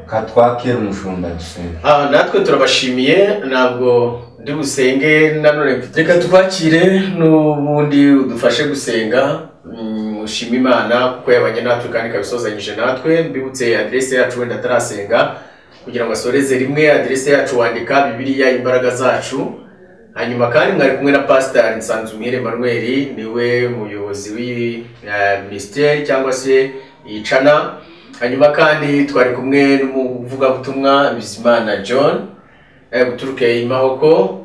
katwakira umushumba dusenga. Natwe turabashimiye, ntabwo ndi busenge nanone, reka twakire n'ubundi udufashe gusenga. Ushima Imana kuko yabanye natwe kandi ikabisozanyije natwe. Mbibutse aderese yacu wenda atarasenga kugira ngo asoreze rimwe. Aderese yacu wandika Bibiliya Imbaraga Zacu. Hanyuma kandi mwari kumwe na Pastor Nsanzumuhire Emmanuel, niwe muyobozi w'iyi minisiteri cyangwa se iyicana. Hanyuma kandi twari kumwe n'umuvugabutumwa Bizimana John uturuke i Mahoko.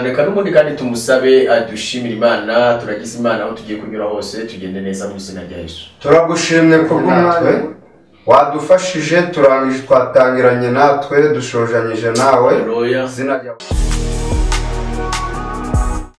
Reka n'ubundi kandi tumusabe adushimire Imana, turagize Imana aho tugiye kunyura hose tugende neza mu izina rya Yesu. Turagushimye kubw'umwanya wadufashije, turangije twatangiranye natwe dushojanyije nawe. Haleluya. Izina rya